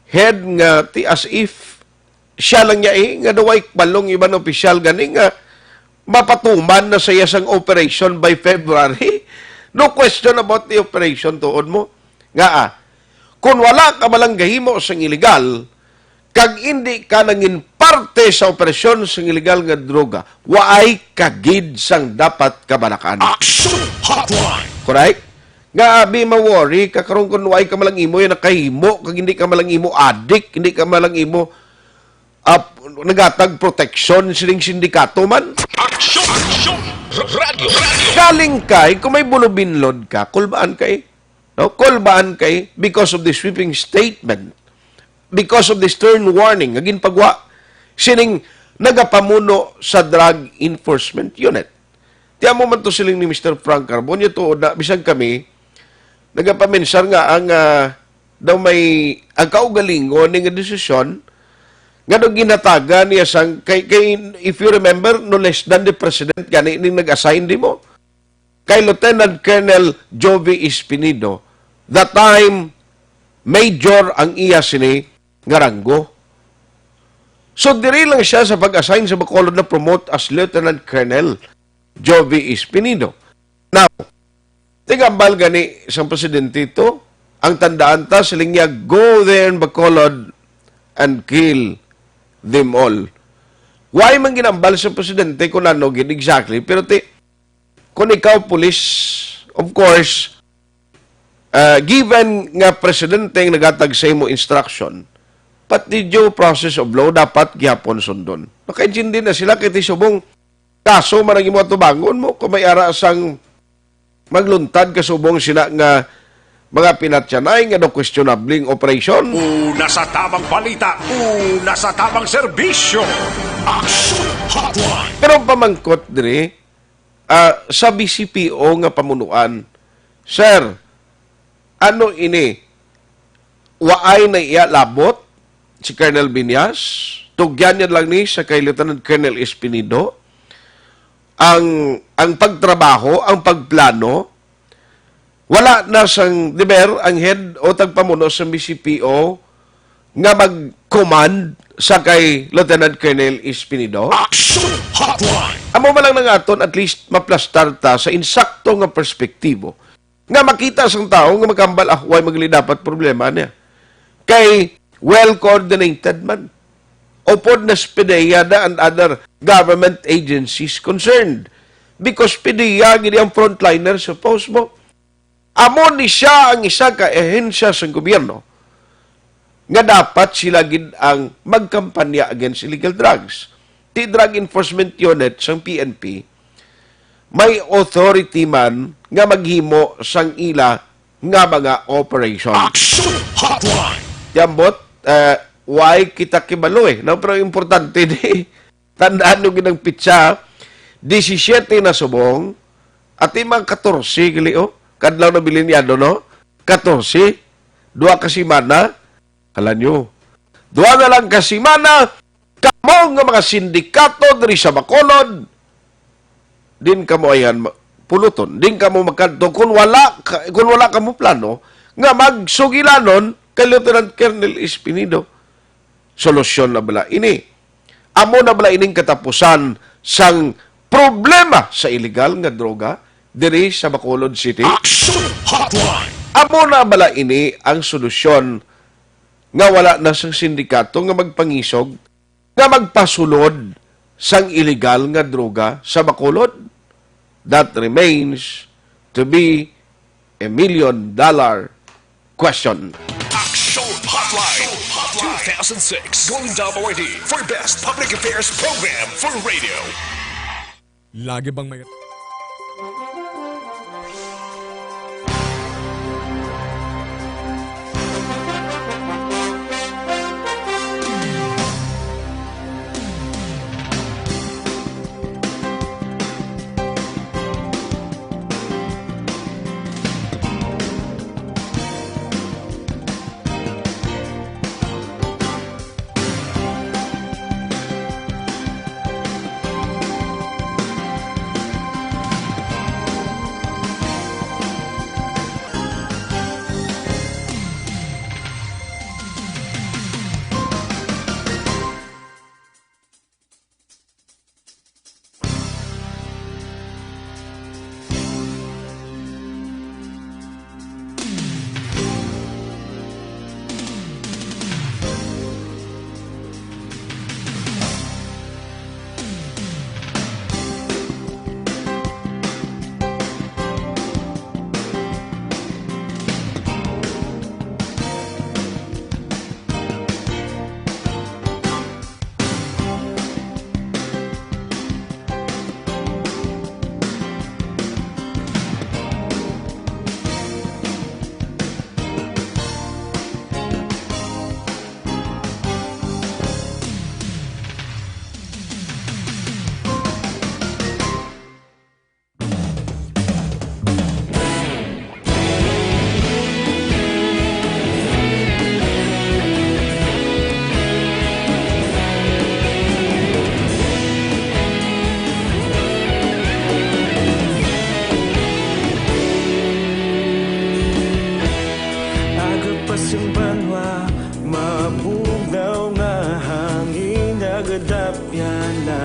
head nga ti as if siya lang niya, eh, nga daw way balong iban opisyal gani nga mapatuman na sa iya sang operation by February. No question about the operation, tuod mo. Nga, ah, kung wala ka malanggahimo sang illegal, kag indi ka nangin parte sa operasyon sang illegal nga droga, waay ka gid sang dapat kabalakan. Action Hotline! Correct? Nga abi ma-worry ka karon kung waay ka malanghimo, ya nakahimo, kag hindi ka malanghimo adik, hindi ka malanghimo, ah, nagatag proteksyon sining sindikato man. Action! Action! Radyo! Radyo! Galing kay, kung may bulubinlod ka, kulbaan kay, no? Kulbaan kay because of the sweeping statement, because of the stern warning nga ginpagwa sining nagapamuno sa Drug Enforcement Unit. Ti amo man to siling ni Mister Frank Carbon, ya tuod na bisan kami nagapaminsar nga ang, ah, daw may ang kaugalingon ni nga desisyon nga daw ginhatagan niya sang kay, kay, if you remember, no less than the president gani ning nag-assign di mo. Kay Lieutenant Colonel Jovi Espinido, that time, major ang iya sini nga ranggo. So, diri lang siya sa pag-assign sa Bacolod na promote as Lieutenant Colonel Jovi Espinido. Now, tigambal gani sang presidente to, ang tandaan ta, siling niya, "Go there in Bacolod and kill them all." Why man ginambal sa presidente kung ano gid exactly? Pero ti, kung ikaw, pulis, of course, ah, given nga presidente ang nagatag sa imo instruction, but the due process of law dapat gihapon sundon. Makaintindi na sila kay ti subong kaso man ang imo atubangon mo kung may ara sang magluntad ka subong sina nga mga pinatyanay nga daw questionable ang operasyon. Una sa tamang balita, una sa tamang serbisyo. Action Hotline! Pero ang pamangkot diri, ah, sa B C P O nga pamunuan, "Sir, ano ini? Waay na iya labot si Colonel Viñas? Tugyan niya lang ni sa kay Lieutenant Colonel Espinido ang, ang pagtrabaho, ang pagplano." Wala na sang deber ang head o tagpamuno sa B C P O nga mag-command sa kay Lieutenant Colonel Espinido? Action Hotline! Amo ba lang nang aton at least maplastar ta sa insakto nga perspektibo nga makita sang tawo nga magkambal, "Ah, way magli dapat problema niya." Kay well-coordinated man. Upod na sa PDEA na and other government agencies concerned. Because PDEA gid ang frontliner, suppose mo. Amo ni siya ang isa ka ahensya sang gobyerno nga dapat sila gid ang magkampanya against illegal drugs. Ti Drug Enforcement Unit sang P N P may authority man nga maghimo sang ila nga mga operation. Action Hotline! Ti ambot, eh, way kita kibalo, eh. No, pero importante di, tandaan nyo gid ang pitsa, disisyete na subong, ati mga katorse gali, oh. Kadlaw na bilinyado, no? Katorse, duha ka semana, kala nyo. Duha na lang ka semana, kamo nga mga sindikato diri sa Bacolod, din kamo ayan ma-, puluton, din kamo magkadto kung wala ka, kung wala kamo plano nga magsugilanon kay Lieutenant Colonel Espinido. Solusyon na bala ini? Amo na bala ining katapusan sang problema sa iligal nga droga diri sa Bacolod City? Action Hotline! Amo na bala ini ang solusyon nga wala na sang sindikato nga magpangisog nga magpasulod sang iligal nga droga sa Bacolod? That remains to be a million dollar question. Action Hotline, two thousand six Golden Dome Awardee for Best Public Affairs Program for Radio. Lagi bang may Aga pa sing banwa, mabugnaw nga hangin nagadapyan na.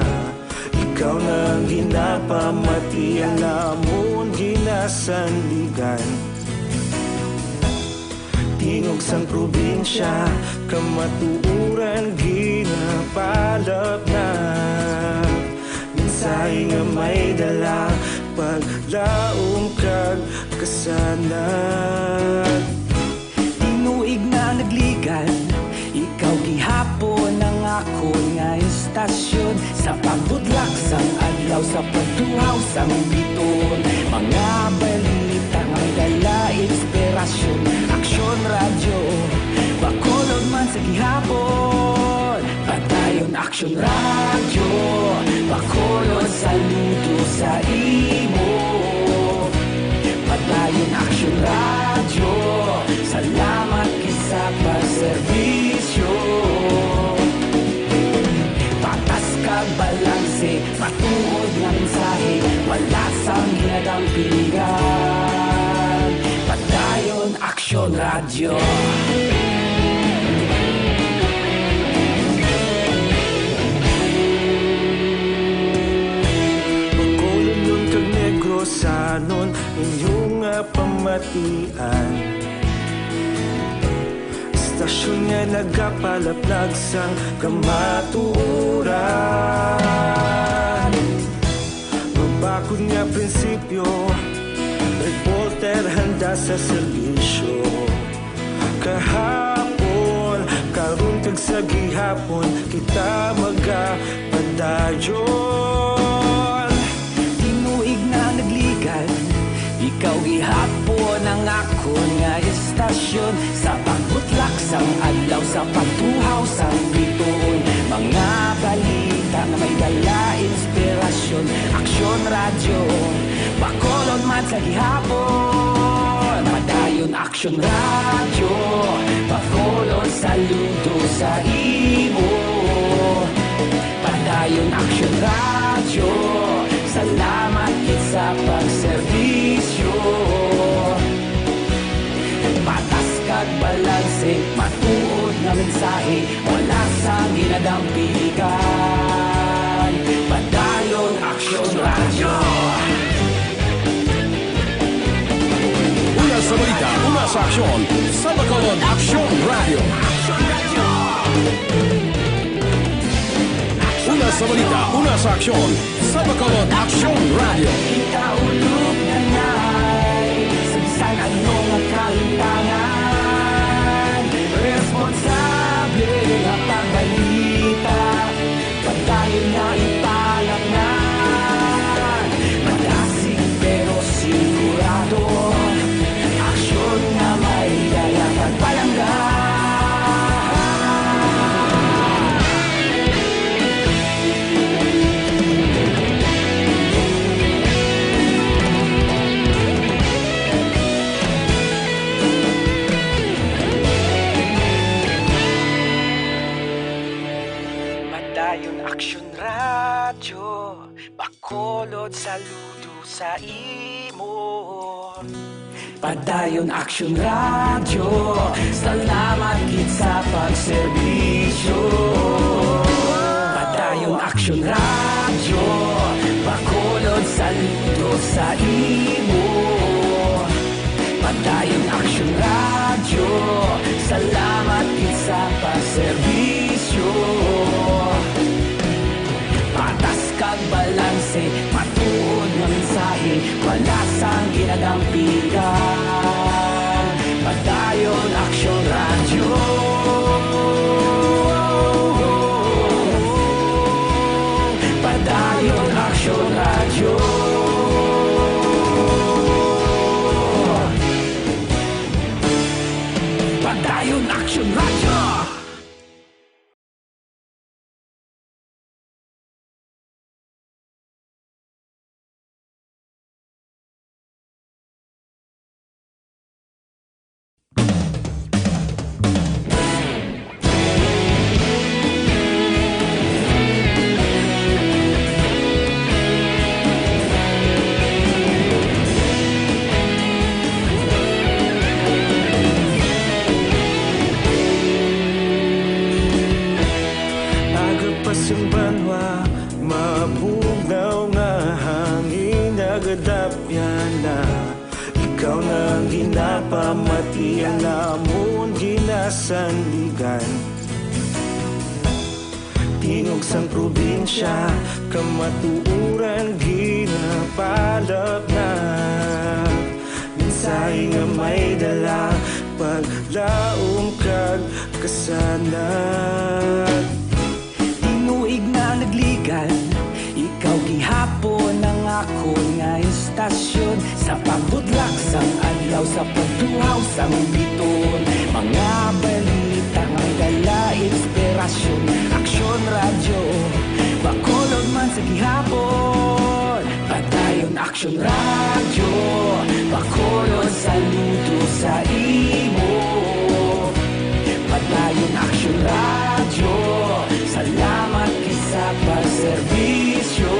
Ikaw na ang ginapamati, ang amon ginasandigan. Tingog sang probinsya, kamatuoran ginapalapnap. Mensahe nga may dala, paglaom kag kasanag. Tinuig na nagligad, ikaw gihapon ang akon nga istasyon. Sa pagbudlak sang adlaw, sa pagtuhaw sang biton, mga balita nga Dala inspirasyon, Aksyon Radyo, Bacolod man sa gihapon. Padayon Aksyon Radyo, Bacolod saludo sa imo. Padayon Aksyon Radyo, salamat gid sa pagserbisyo. Patas kag balanse, matuod nga mensahe, wala sang ginadampigan. Padayon Aksyon Radyo. Bacolodnon kag Negrosanon, inyo nga pamatian. Istasyon nga nagapalaplag sang kamatuoran. Mabakod nga prinsipyo, reporter handa sa serbisyo. Kahapon, karon kag sa gihapon, kita magapadayon. Tinuig na nagligan, ikaw gihapon ang akon nga istasyon. Sa pagbutlak sang adlaw, sa pagtuhaw sang bituon, mga balita nga may dala inspirasyon. Aksyon Radyo, Bacolod man sa gihapon. Padayon Aksyon Radyo, Bacolod saludo sa imo. Padayon Aksyon Radyo, salamat gid sa pagserbisyo. Patas kag balanse, matuod nga mensahe, wala sang ginadampigan. Padayon Aksyon Radyo. Una sa balita, una sa aksyon, sa Bacolod Aksyon Radyo. Una sa balita, una sa aksyon, sa Bacolod Aksyon Radyo. Ikaulog na nay, sa bisan ano nga kahitangan, responsable nga pagbalita, padayon na ipalangnan. Madasig pero sigurado, aksyon nga may dala pagpalangga. Padayon Aksyon Radyo, Bacolod saludo sa imo. Padayon Aksyon Radyo, salamat gid sa pagserbisyo. Padayon Aksyon Radyo, Bacolod saludo sa imo. Padayon Aksyon Radyo, salamat gid sa pagserbisyo. Patas kag balanse, matuod nga mensahe, wala sang ginadampigan. Padayon Aksyon Radyo. Padayon Aksyon Radyo. Padayon Aksyon Radyo. Agapas ang banwa, mabugnaw nga hangin, nagadapyan na. Ikaw na ang ginapamatian, amon ginasandigan. Tingog sang probinsya, kamatuoran ginapalaplag. Mensahe nga may dala, paglaom kag kasanag. Tinuig na nagligan, ikaw gihapon ang akon nga istasyon. Sa pagbutlak sang adlaw, Sa pagtuhaw sang biton, mga balita nga may dala inspirasyon. Aksyon Radyo, Bacolod man sa gihapon. Padayon Aksyon Radyo, Bacolod saludo sa imo. Padayon Aksyon Radyo, salamat gid sa pagserbisyo.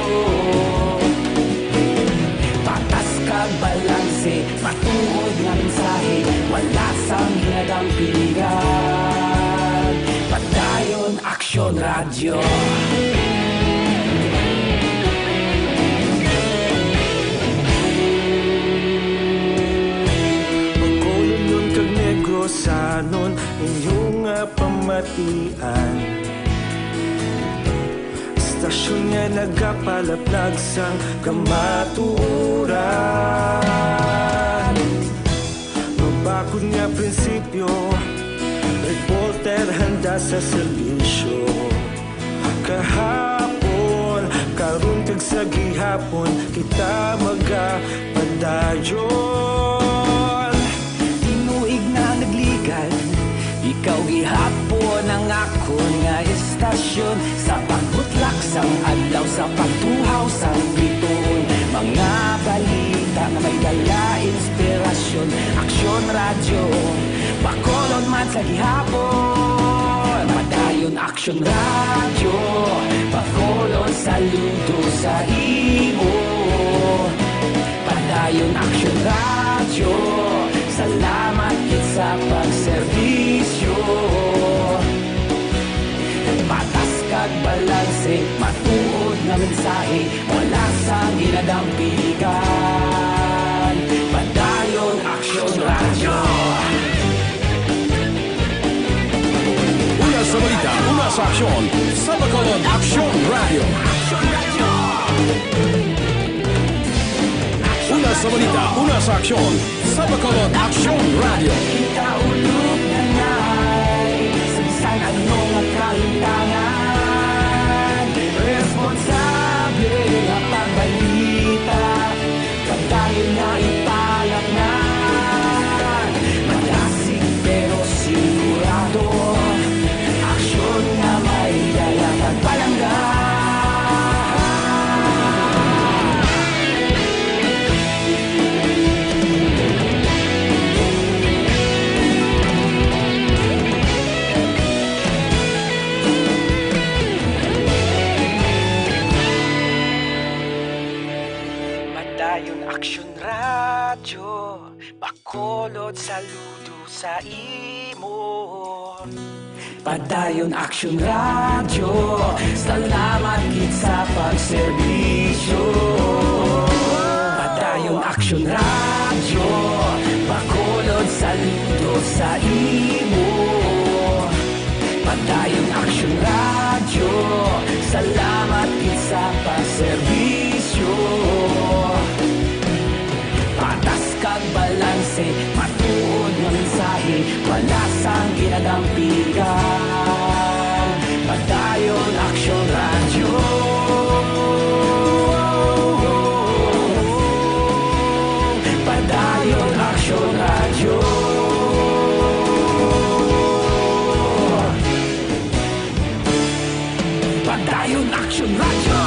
Patas kag balanse, matuod nga mensahe, wala sang ginadampigan. Padayon Aksyon Radyo. Bacolodnon kag Negrosanon, inyo nga pamatian. Istasyon nga nagapalaplag sang kamatuoran. Mabakod nga prinsipyo, reporter handa sa serbisyo. Kahapon, karon kag sa gihapon, kita magapadayon. Tinuig na nagligad, ikaw gihapon ang akon nga istasyon. Sa pagbutlak sang adlaw, sa pagtuhaw sang bituon, mga balita nga may dala inspirasyon. Aksyon Radyo, Bacolod man sa gihapon. Padayon Aksyon Radyo, Bacolod saludo sa imo. Padayon Aksyon Radyo, salamat gid sa pagserbisyo. Patas kag balanse, matuod nga mensahe, wala sang ginadampigan. Padayon Aksyon Radyo. Una sa balita, una sa aksyon, sa Bacolod Aksyon Radyo. Una sa balita, una sa aksyon, sa Bacolod Aksyon Radyo. Kita ulog na ngay, sa bisan ano nga kalintangan, responsable nga pagbalita. Padayon nga ipalaknan, madasig pero sigurado, aksyon nga may dala kag palangga. Padayon Aksyon Radyo, Bacolod saludo sa imo. Padayon Aksyon Radyo, salamat gid sa pagserbisyo. Padayon Aksyon Radyo, Bacolod saludo sa imo. Padayon Aksyon Radyo, salamat gid sa pagserbisyo. Patas kag balanse, matuod nga mensahe, wala sang ginadampigan. Padayon Aksyon Radyo. Padayon Aksyon Radyo. Padayon Aksyon Radyo.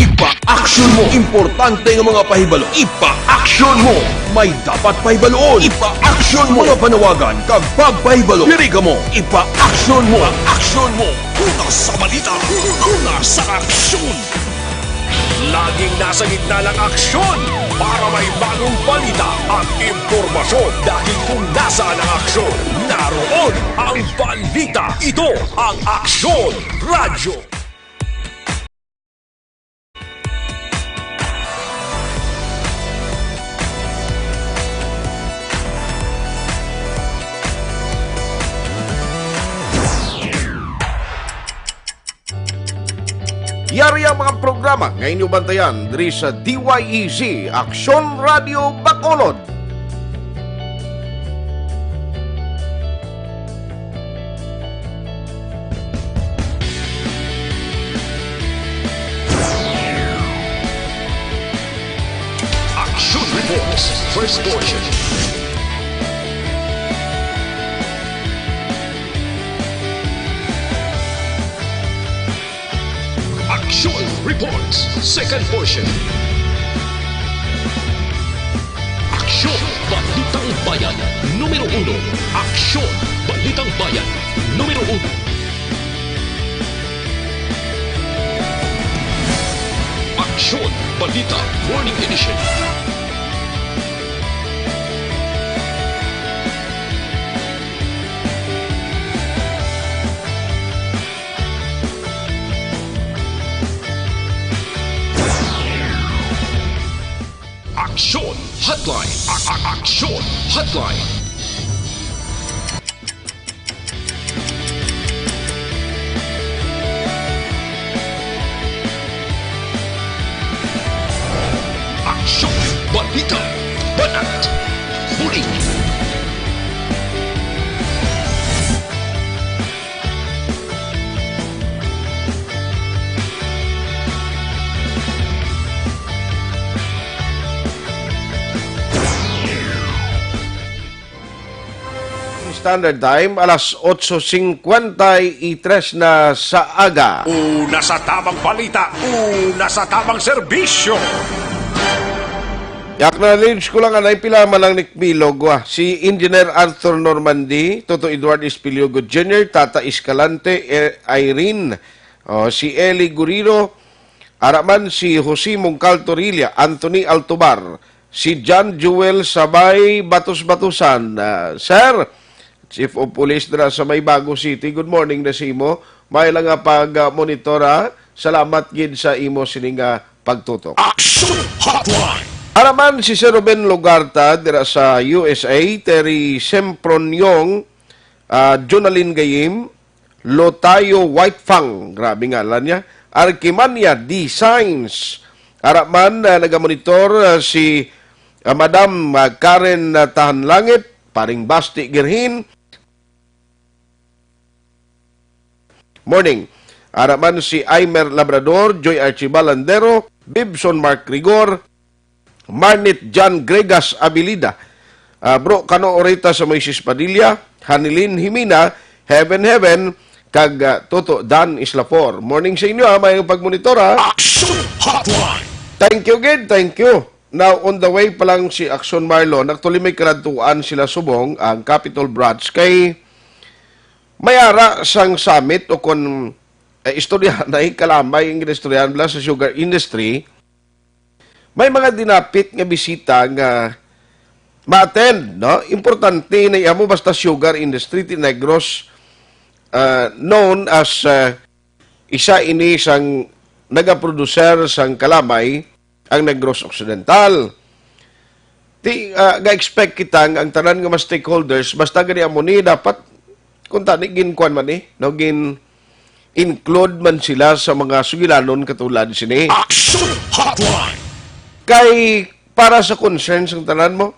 Ipa-aksyon mo. Importante nga mga pahibalo. Ipa-aksyon mo. May dapat pahibaluon. Ipa-aksyon mo. Mga panawagan kag pagpahibalo. Diri kamo. Ipa-aksyon mo. Ipa-aksyon mo. Una sa balita. Una sa aksyon. Laging nasa gitna ng aksyon para may bagong balita at impormasyon. Dahil kung nasaan ang aksyon, naroon ang balita. Ito ang Aksyon Radyo. Yari ang mga programa nga inyo bantayan diri sa D Y E Z, Aksyon Radio Bacolod. First portion. Aksyon Reports, second portion. Aksyon, Balitang Bayan, numero uno. Aksyon, Balitang Bayan, numero uno. Aksyon, Balita, Morning Edition. Aksyon Hotline. A- a- Aksyon Hotline. Aksyon, balita, banat, huli. Standard Time, alas otso singkwenta y tres na sa aga. Una sa tamang balita, una sa tamang serbisyo. Acknowledge ko lang, anay, pila man lang ni Milog, ah. Si Engineer Arthur Normandy, Toto Edward Espiliogo Junior, Tata Escalante, eh, Irene, oh, si Eli Guriro, ara man si Jose Mongcal Torilla, Anthony Altobar, si John Jewel Sabay Batos-Batusan. Ah, sir, Chief of Police dira sa may Bago City, good morning na sa imo. May lang nga pag-monitor, ah. Salamat gid sa imo sining, ah, pagtutok. Action Hotline. Ara man si Sir Ruben Lugarta dira sa U S A, Terry Semproniong, ah, Jonalyn Gayim, Lotayo Whitefang, grabe ngalan niya, Arquimania Designs. Ara man, ah, nagamonitor, ah, si, ah, Madam, ah, Karen, ah, Tahanlangit, Paring Basti Girhin. Morning. Ara man si Aimer Labrador, Joy Archibald Landero, Bibson Mark Rigor, Marnit John Gregas Abilida, ah, Bro Kano Orita sa Moises Padilla, Hanilin Jimena, Heaven Heaven, kag, ah, Toto Dan Islafor. Morning sa inyo, ha, may pagmonitor, ha. Action Hotline. Thank you, gid. Thank you. Now, on the way pa lang si Action Marlon, actually may karadtuan sila subong ang Capitol Branch kay may ara sang summit o kon, eh, istoryahanay, kalamay ang ginistoryahan bala sa sugar industry. May mga dinapit nga bisita nga ma-attend, no? Importante na amo basta sugar industry ti Negros, ah, known as, ah, isa ini sang nagaproducer sang kalamay ang Negros Occidental. Ti, ah, ga-expect kita nga ang tanan nga mga stakeholders, basta gani amo ni, dapat kung tani ginkuan man ni, no, gin-include man sila sa mga sugilanon katulad sini. Action Hotline. Kay para sa concerns ang tanan mo,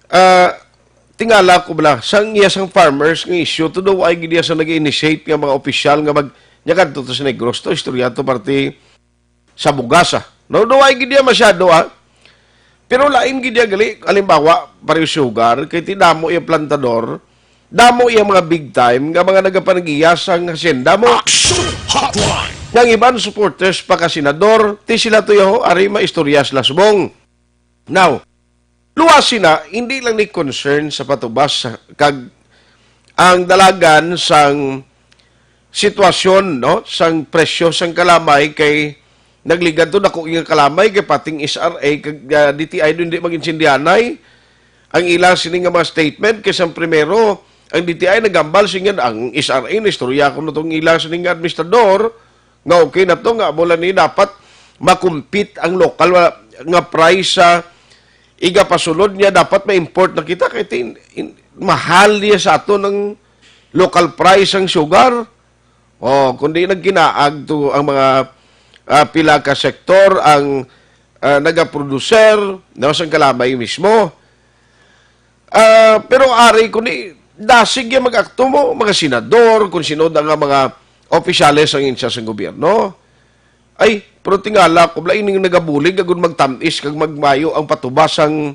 ah, tingala ko bala, sang iya sang farmers nga issue, to daw ay gid iya sa nag-initiate nga mga opisyal nga mag, nya kadto to sa Negros to, istorya to, parte sa bugas, ah. No, daw ay gid iya masyado, ah. Pero lain gid iya gali, halimbawa, pareho sugar, kay ti damo iya plantador, damo iya mga big time nga mga nagapanag-iya sang hacienda mo. Action Hotline. Nga ang iban supporters pa ka senador, ti sila tuyo, ari maistorya sila subong. Now, luwasi na, hindi lang ni concern sa patubas sa, kag ang dalagan sang sitwasyon, no, sang presyo sang kalamay kay nagligad to dako nga kalamay kay pating S R A kag, ah, D T I do hindi mag-insindihanay ang ila sini nga mga statement kay sang primero ang D T I nagambal singin ang S R A na istorya ko no tong ila sini nga administrador nga okay na to nga mula ni dapat makumpit ang lokal nga, nga price sa igapasulod niya dapat ma-import na kita kay tin, in, mahal niya sa ato ng local price ang sugar. Oh, kundi nagkinaag to ang mga, ah, pila ka sektor ang, ah, nagaproducer, no, sang kalamay mismo. Ah, pero ari kundi dasig ya mag-akto mo, mga senador, kung sino na nga mga opisyales ang insa sang gobyerno. Ay, Pero tingala ko, bala ining nagabulig, agud magtamis kag magmayo ang patubas sang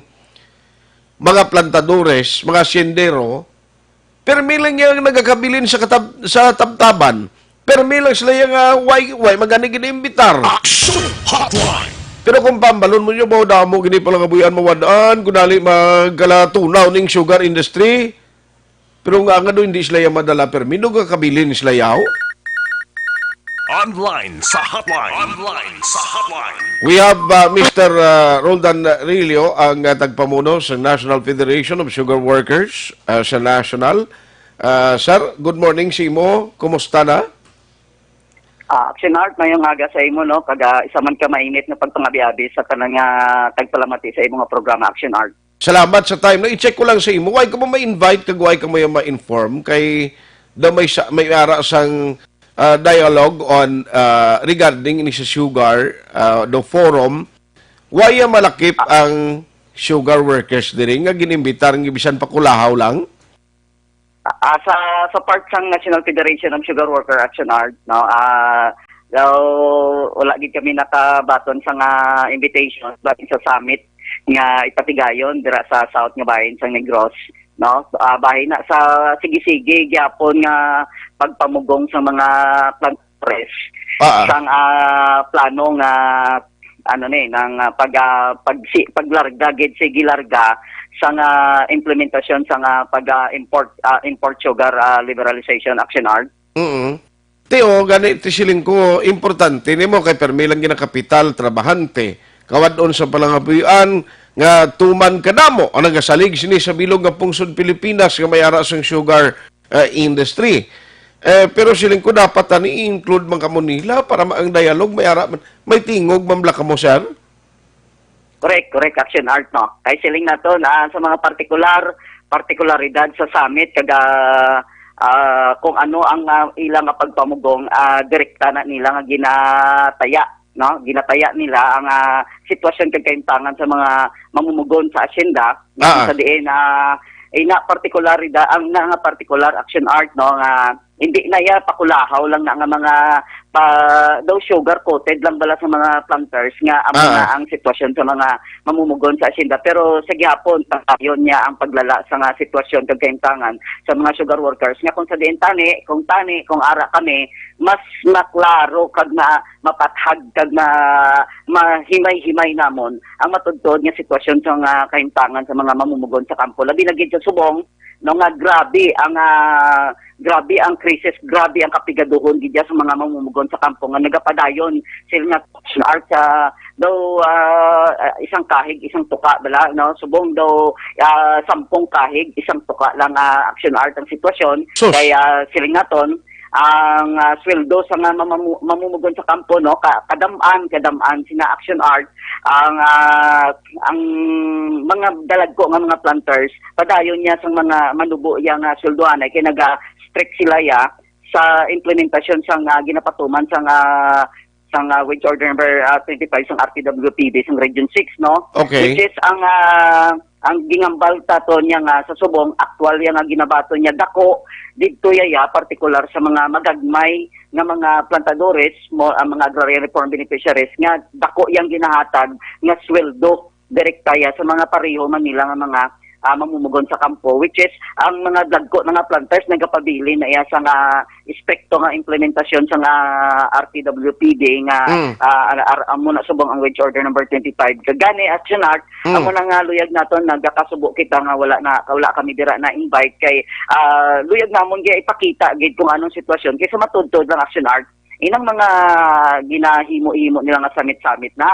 mga plantadores, mga siyendero, permi lang yang nagakabilin sa katab-, sa tabtaban. Permi lang sila yang, ah, way, way, magani gini imbitar. Action Hotline! Pero kung pambalon mo nyo, ba, damo gini pala kabuyan mawadaan, kung dali magkalatunaw ning sugar industry. Pero nga nga do, hindi sila yang madala permi, nagakabilin sila yaw. Online sa hotline. Online sa hotline. We have, uh, Mister, uh, Roldan Rillo, ang, uh, tagpamuno sa National Federation of Sugar Workers, uh, sa National. Uh, sir, good morning sa imo. Kumusta na? Ah, Action Art, mayong aga sa imo, no? Kag, ah, isa man ka mainit nga pagpangabi-abi sa kanang, ah, tagpalamati sa imo nga programa, Action Art. Salamat sa time. Na-check ko lang sa imo. Why ka mo ma-invite kag why ka mo yung ma-inform? Kay daw may sa, may ara sang, ah, dialogue on, ah, regarding ini sa sugar, ah, do forum. Why ang malakip ang sugar workers diri nga ginimbitar nga bisan pa kulahaw lang? Ah, sa, sa part sang National Federation of Sugar Worker Action Art, no, ah, daw wala gid kami nakabaton sa nga invitation bahin sa summit nga ipatigayon dira sa south nga bahin sang Negros, no. Ah, bahin na sa sige-sige gyapon nga pagpamugong sa mga plant press Ah, ah. sang, ah, plano nga ano ni nang, ah, pag, ah, pag si, paglarga gid, sige larga sa nga implementasyon sa nga pag, ah, import, ah, import sugar, ah, liberalization action art. Mm. Teo, gani ti siling ko, importante nimo kay permi lang ginakapital, trabahante. Kawad-on sa palangabuhian nga tuman kadamo ang nagasalig sini sa bilog nga pungsod Pilipinas nga may ara sang sugar, ah, industry. Eh, pero siling ko dapat ani i-include man kamo nila para ma-, ang dialogue may ara man. May tingog man bala kamo, sir? Correct, correct, action art, no? Kay siling nato na sa mga partikular, partikularidad sa summit, kag, ah, ah, kung ano ang, ah, ila nga pagpamugong, ah, direkta na nila nga ginataya, no? Ginataya nila ang, ah, sitwasyon kag kahimtangan sa mga mamumugon sa asyenda, nga Ah, kung ah. sa diin, ah, ina partikularidad, ang na nga partikular action art, no, nga hindi na iya pakulahaw lang na nga mga pa, daw sugar coated lang bala sa mga planters nga amo Ah, na ah. ang sitwasyon sa mga mamumugon sa asyenda. Pero sa gihapon, padayon niya ang paglala sa nga sitwasyon kag kahimtangan sa mga sugar workers nga kung sa diin tani, kung tani, kung ara kami, mas maklaro kag ma, mapathag kag ma, mahimay-himay namon ang matuod-tuod nga sitwasyon sa nga kahimtangan sa mga mamumugon sa kampo. Labi na gid sa subong, no, nga grabe ang, ah, grabe ang krisis, grabe ang kapigaduhon gid sa mga mamumugon sa kampo nga nagapadayon sila nga action art sa daw, ah, ah, isang kahig, isang tuka bala, no? Subong daw, ah, sampung kahig, isang tuka lang, ah, action art ang sitwasyon. Sus. Kay, ah, siling naton, ang, ah, sweldo sa nga mamamu-, mamumugon sa kampo, no, ka-, kadam-an, kadam-an sina action art, ang, ah, ang mga dalagko nga mga planters, padayon niya sang mga manubo iya nga sweldohan ay kay naga-strict sila ya sa implementasyon sang, ah, ginapatuman sang, ah, sang, ah, wage order number, ah, twenty-five sang R T W P B sang Region six, no? Okay. Which is ang, ah, ang gingambal ta to niya nga sa subong aktual ya nga ginabaton niya dako didto ya, ya, partikular sa mga magagmay nga mga plantadores mo, ang mga agrarian reform beneficiaries nga dako yang ginahatag nga sweldo direkta ya sa mga pareho man nila nga mga, ah, mamumugon sa kampo, which is ang mga dagko na nga planters nagapabilin na iya sa nga espekto nga implementasyon sa nga R T W P D nga, Mm. ah, ar-, ar-, amo na subong ang wage order number twenty-five. Kag gani, Action Art, Mm. amo na nga luyag naton nagakasubo kita nga wala na, wala kami dira na invite kay, ah, luyag namon gid ipakita gid kung anong sitwasyon kay sa matuod-tuod lang, Action Art, inang mga ginahimo-himo nila nga summit-summit na,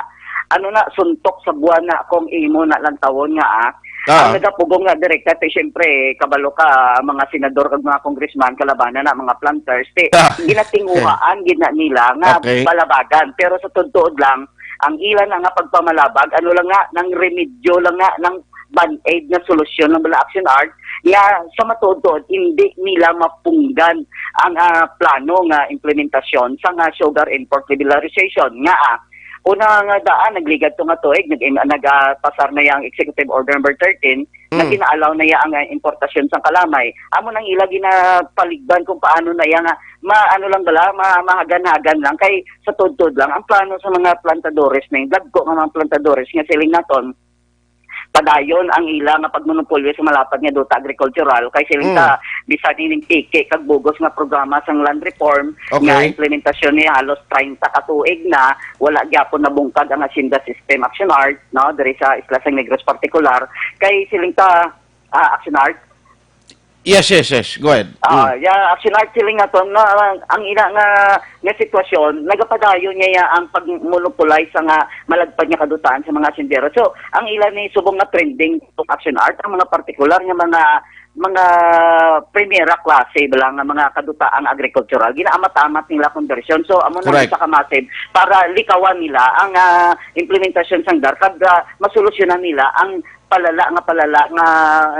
ano na, suntok sa buwan na kung imo na lang tawon nga, ah. Ah. Ang nagapugong nga direkta, ti, siyempre, kabalo ka, ang mga senador kag mga congressman, kalabanan na, mga planters, ti, Ah. ginatinguhaan gid na nila nga Okay. balabagan. Pero sa tuod-tuod lang, ang ila na nga pagpamalabag, ano lang nga, nang remedyo lang nga, nang band-aid nga solusyon ng mga action art, nga sa matuod-tuod, hindi nila mapunggan ang, ah, plano nga implementasyon sa nga sugar import liberalization nga, ah, Una nga daan, nagligad to nga tuig, nag-, nagapasar na yang Executive Order number thirteen, na Mm. gina-allow na ya ang, ah, importasyon sang kalamay. Amo nang ila ginapaligban kung paano na ya nga, ma-, ano lang bala, ma-, mahagan-hagan lang. Kay sa tuod-tuod lang, ang plano sa mga plantadores na yung dagko nga mga plantadores nga siling naton, padayon ang ila nga pagmonopolyo sa malapad nga duta agrikultural, kay siling Mm. ta, bisan ining piki kag bugos nga programa sang land reform, Okay. nga implementasyon ni halos treinta ka tuig na, wala gyapon nabungkag ang Hacienda System Action Art, no, diri sa Isla sang Negros partikular. Kay siling ta, ah, Action Art, Yes, yes, yes. Go ahead. Ah, Mm. Yeah, Action Art, siling naton, no, ang, ang ila nga, nga sitwasyon, nagapadayon niya ang pag-monopolize sa nga malagpad nga kadutaan sa mga sindero. So, ang ila ni subong nga trending Action Art, ang mga partikular nga mga, mga primera klase bala nga mga kadutaang agrikultural, ginaamat-amat nila konbersyon. So, amo na Correct. isa ka massive para likawan nila ang, ah, implementasyon sang DAR kag, ah, masolusyonan nila ang palala nga palala nga,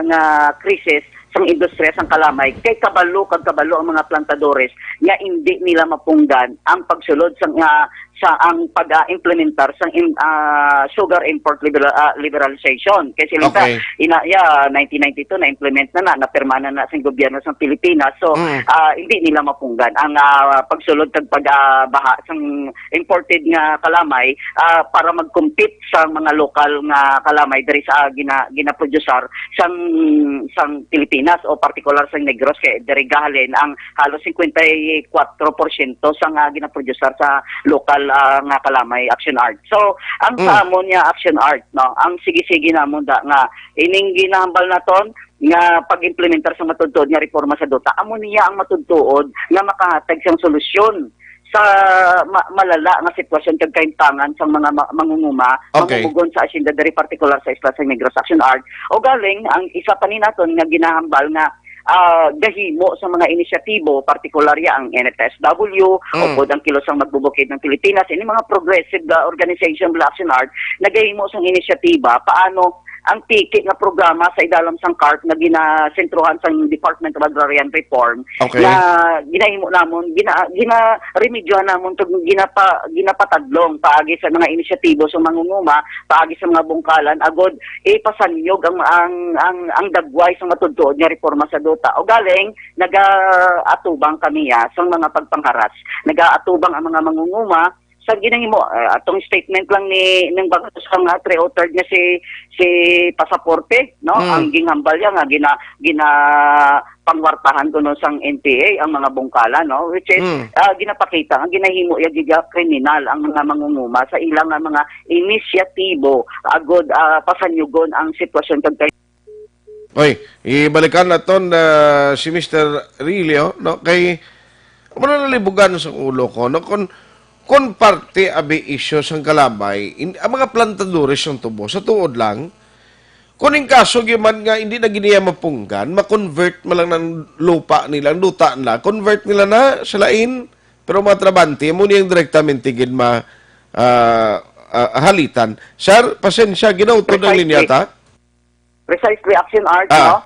nga krisis sang industriya sang kalamay, kay kabalo kag kabalo ang mga plantadores nga indi nila mapunggan ang pagsulod sa nga, sa ang pag-implementar sang im-, ah, sugar import libera-, ah, liberalization. Kay siling ta, Okay. ina, ya, nineteen ninety-two na-implement na na, napirma na na sang gobyerno sang Pilipinas. So, Mm. ah, hindi nila mapunggan ang, ah, pagsulod kag pagbaha sang imported nga kalamay, ah, para mag-compete sa mga lokal nga kalamay diri sa gina-, ginaprodusyar sang, sang Pilipinas o partikular sang Negros, kay diri gahalin ang halos cincuenta y cuatro por ciento sa nga ginaprodusyar sa lokal, ah, nga kalamay, Action Art. So, ang Mm. sa amon nga Action Art, no, ang sige-sige namon da nga ining ginahambal naton nga pag-implementar sa matuod-tuod nga reforma sa duta, amo niya ang matuod-tuod nga makahatag sang solusyon sa ma-, malala nga sitwasyon kag kahimtangan sang mga ma-, mangunguma, Okay. mamumugon sa asyenda diri, partikular sa Isla sang Negros, Action Art. O galing, ang isa pa ni naton nga ginahambal nga, ah, gahimo sa mga inisyatibo, partikular ya ang N F S W, Mm. upod ang Kilos sang Magbubukid ng Pilipinas, ini mga progressive, ah, organization, bala, Action Art, nagahimo sang inisyatiba paano ang piki nga programa sa idalom sang CARP nga ginasentruhan sang Department of Agrarian Reform Okay. nga ginahimo namon, gina-, gina-remedyohan namon kag ginapa-, ginapatadlong paagi sa mga inisyatibo sa mangunguma, paagi sa mga bungkalan, agod ipasanyog ang, ang, ang, ang dagway sa matuod-tuod nga reforma sa duta. O galing, nagaatubang kami, ah, sa mga pagpangharas. Nagaatubang ang mga mangunguma, sa ginahimo, ah, atong statement lang ni, ning bag-o sang, ah, three-o-third nga si, si Pasaporte, no? Mm. Ang ginhambal niya nga gina-, gina-, pangwartahan kuno sang N P A ang mga bungkalan, no? Which is, Mm. ah, ginapakita nga ginahimo ya gid ya kriminal ang mga mangunguma sa ila nga mga inisyatibo agod, ah, pasanyugon ang sitwasyon kag Oy, ibalikan naton, ah, si Mister Rilio, no? Kay, wala nalibugan sa ulo ko, no? Kung, kung parte abi isyu sang kalamay, in-, ang mga plantadores sang tubo, sa tuod lang, kung in kaso gyud man nga hindi na gid niya mapunggan, ma-convert man lang ng lupa nila, ang duta nila, convert nila na sa lain, pero mga trabante, mo niyang direktamente gid ma-, ah, ah, halitan. Sir, pasensya, ginautod ang Precisely. linya ta? Precisely, Action Art, Ah. no?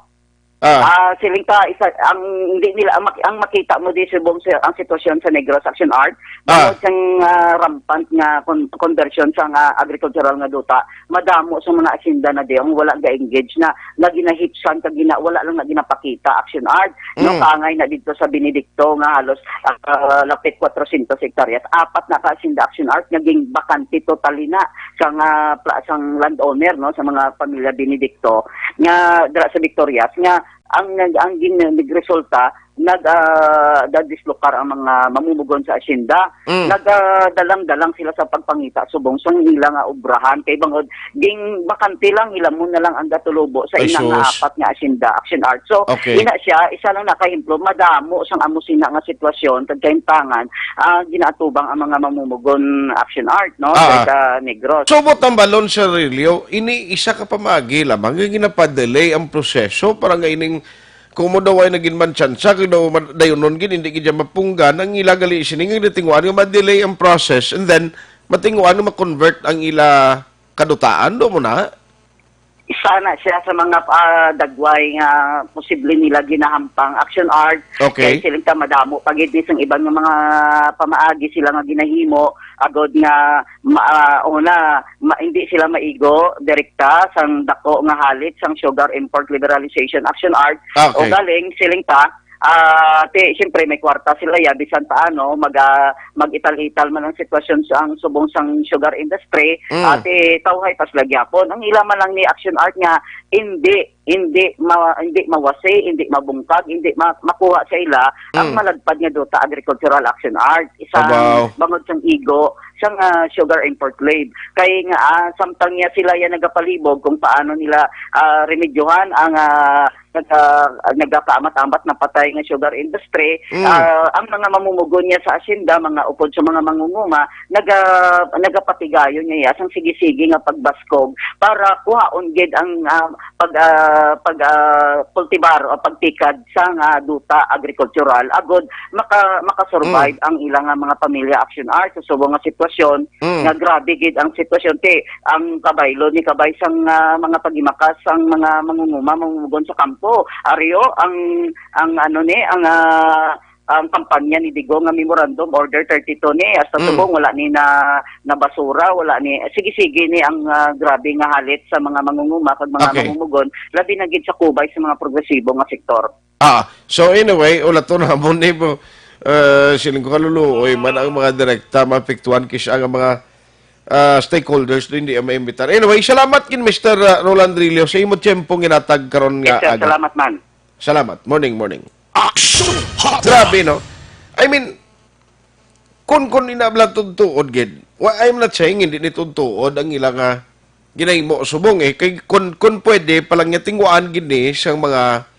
Ah. Ah, siling ka, isa, ang, hindi nila, ang, mak-, ang makita mo di subong sa, ang sitwasyon sa Negros, Action Art, Ah. bangod sang, ah, rampant nga kon-, conversion sa nga agricultural nga duta, madamo sa mga asyenda na di ang wala ga-engage na, na ginahipsan, kag gina-, wala lang na ginapakita, Action Art, no? Mm. Kaangay na dito sa Benedicto nga halos, ah, lapit kwatrocientos hektaryas, apat na ka asyenda, Action Art, nga ginbakante totally na sa nga pla-, sang landowner, no, sa mga pamilya Benedicto nga dira sa Victorias, nga ang nag-, ang gin-, nagresulta, nag-, ah, nagdislokar ang mga mamumugon sa asyenda. Mm. Nagadalang-dalang sila sa pagpangita subong sang ila nga obrahan, kay bangod ginbakante lang, hilamon na lang ang gatulubo sa Ay, ina nga sus. apat nga asyenda, Action Art. So, Okay. ina siya, isa lang na kahemplo, madamo sang amo sina nga sitwasyon kag kahimtangan, ah, ginaatubang ang mga mamumugon, Action Art, no? Ah, Sa, ah. sa Negros. So, butang balon, Sir Rilio, ini isa ka pamaagi lamang nga ginapadelay ang proseso para nga ining kung mo daw ay naging man tsansa, kag daw mad-, dayunon gid, hindi gid siya mapunggan, ang ila gali sini nga ginatinguan nga ma-delay ang process, and then matinguan nga ma-convert ang ila kadutaan, do mo na? Isa na siya sa mga, ah, dagway nga posible nila ginahampang, Action Art. Okay. Kay siling ta madamo pa gid ni sang iban nga mga pamaagi sila nga ginahimo, agod nga ma-, ah, una, ma-, hindi sila maigo direkta sang dako nga halit sang Sugar Import Liberalization Action Art. Ah, okay. O galing siling ta, ah, ti, siyempre may kwarta sila ya, bisan paano, mag, ah, mag-ital-ital man ang sitwasyon sa ang subong sang sugar industry, Mm. ah, ti tawhay pa sila gyapon. Ang ila man lang ni Action Art nga hindi, hindi ma-, hindi mawasi, hindi mabungkag, hindi ma-, makuha sa ila ang Mm. malagpad nga duta Agricultural Action Art. Isang Abaw. bangod sang igo sang, ah, sugar import levy. Kay nga, ah, samtang niya sila yan nagapalibog kung paano nila, ah, remedyohan ang, ah, naga-, nagakaamat-amat na patay nga sugar industry, Mm. ah, ang mga mamumugon niya sa asyenda, mga upod sa mga mangunguma, naga-, nagapatigayon niya ya sang sige-sige nga pagbaskog para kuhaon gid ang, ah, pag, ah, pag, ah, kultibar o pagtikad sa nga duta agrikultural agod maka-, makasurvive Mm. ang ilang, ah, mga pamilya, Action Art, sa subong nga sitwasyon. Mm. Nga grabe gid ang sitwasyon, ti ang kabaylo ni kabay sang, ah, mga paghimakas sang mga mangunguma, mamumugon sa kampo. Ari o ang, ang ano ni, ang, ah, ang kampanya ni Digong nga Memorandum Order thirty-two ni, hasta Mm. subong wala ni na, nabasura, wala ni, sige-sige ni ang, ah, grabe nga halit sa mga mangunguma kag mga Okay. mamumugon, labi na gid sa kubay sa mga progresibo nga sektor. Ah, so anyway, ulaton namon ni po, eh, siling ko kaluluoy man ang mga direkta maapektuhan kis ang mga, ah, stakeholders do hindi ang maimbitar. Anyway, salamat gid, Mister, ah, Roland Rillo, sa imo tiyempo nga ginhatag karon nga Yes, sir. aga. Salamat man. Salamat. Morning, morning. Action Hotline. Grabe, no? I mean, kun, kun ina bala tuod-tuod gid. Wa, I'm not saying hindi ni tuod-tuod ang ila nga ginahimo subong, eh. Kay kun, kun pwede, palangitingwaan gid ni sang mga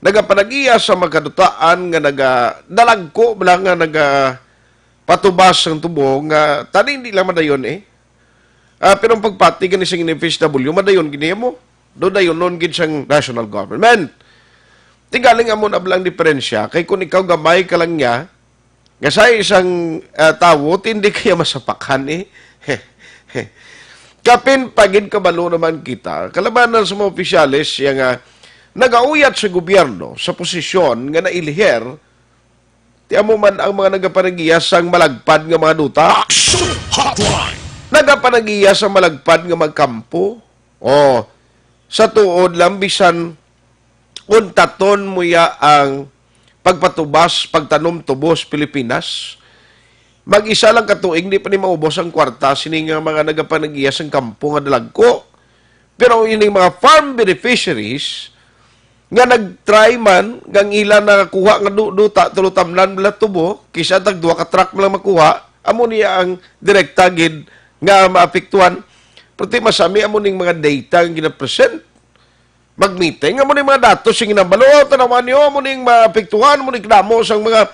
nagapanag-iya sa mga kadutaan nga naga-, dalagko bala nga nagapatubas sang tubo nga tani hindi lang madayon, eh. Ah, pero ang pagpati gani sang N F S W, madayon gid nimo. Do dayonon gid sang national government. Ti galing amo na bala ang diferensya, kay kun ikaw gamay ka lang niya, nga sa isang, ah, tawo, ti hindi kaya masapakan, eh. Kapin pa gid kabalo naman kita, kalabanan sa mga opisyales, siya nga nagauyat sa gobyerno sa posisyon nga nailiher, ti amo man ang mga nagapanagiya sang malagpad nga mga duta. Action Hotline. Nagapanagiya sa malagpad nga mga kampo. Oh, sa tuod lang, bisan untaton mo ya ang pagpatubas, pagtanom tubo sa Pilipinas, mag-isa lang ka tuig, di pa ni maubos ang kwarta sini nga mga nagapanagiya sang kampo nga dalagko. Pero ining mga farm beneficiaries nga nag-try man, nga ang ila nakakuha nga du-, duta, tulo tamnan bala tubo, kisa tag duha ka truck man lang makuha, amo niya ang direkta gid nga maapektuhan. Perti masami amo ning mga data nga ginapresent. Mag-meeting, amo ning mga datos sing ginabalo, tanawan niyo, amo ning maapektuhan, amo ning kadamo sang mga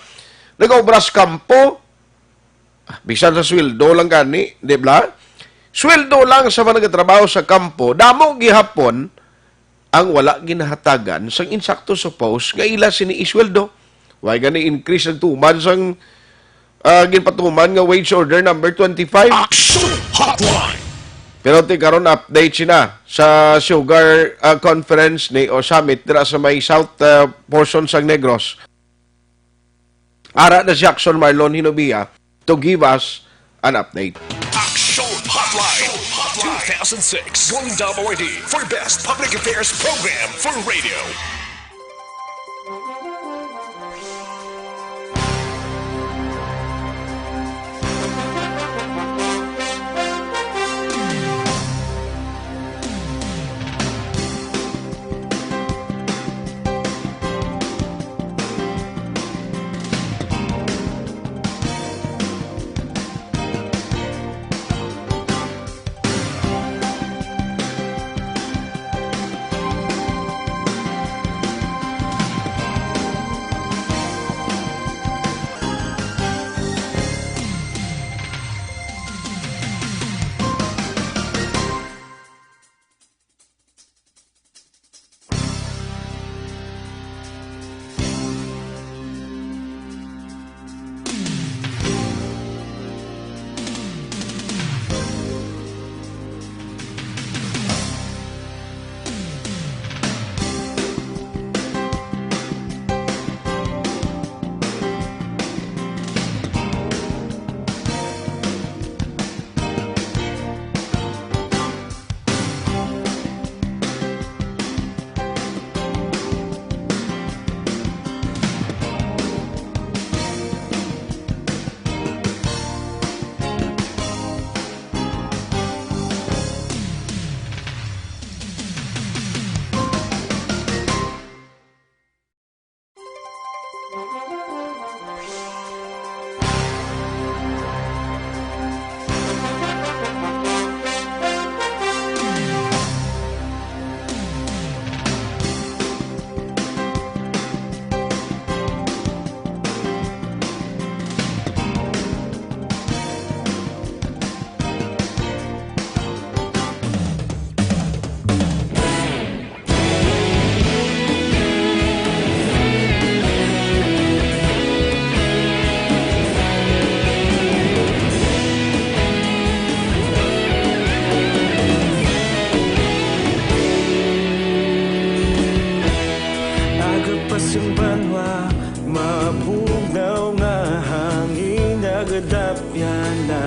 nagaobra sa kampo. Ah, bisan sa sweldo lang gani, di ba? Sweldo lang sa mga nagatrabaho sa kampo, damo gihapon ang wala ginahatagan sang insakto sa post nga ila sini isweldo. Way gani increase nagtuman sang, ah, ginpatuman nga wage order number twenty-five. Action Hotline. Pero ti karon update sina sa sugar, ah, conference ni o summit dira sa may south, ah, portion sang Negros. Ara na si Jackson Marlon Hinobia to give us an update. Action Hotline two thousand six. One W R D for best public affairs program for radio. Aga pa sing banwa, mabugnaw nga hangin nagadapyan na.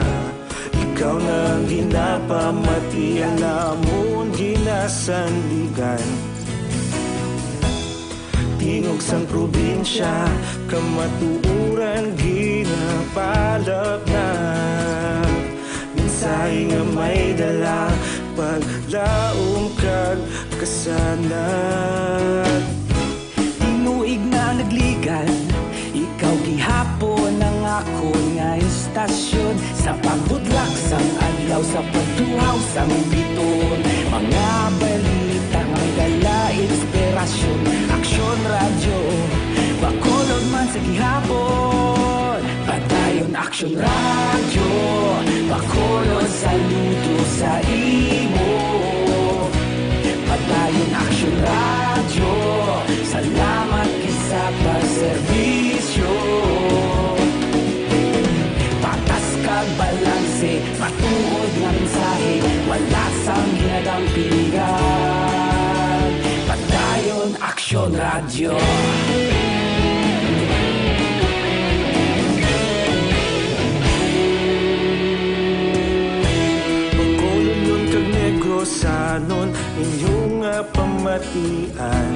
Ikaw na ang ginapamatian namon ginasandigan. Tingog sang probinsya, kamatuoran ginapalapnat. Mensahe nga may dala, paglaom kag kasanag. Tinuig na nagligan, ikaw gihapon ang akon nga istasyon. Sa pagbudlak sang adlaw, sa pagtuhaw sang bituon, mga balita nga may dala inspirasyon. Aksyon Radyo, Bacolod man sa gihapon. Padayon Aksyon Radyo, Bacolod, saludo sa imo. Padayon Aksyon Radyo, salamat gid sa pagserbisyo. Patas kag balanse, matuod nga mensahe, wala sang ginadampigan. Padayon Aksyon Radyo. Bacolodnon kag Negrosanon, inyo nga pamatian.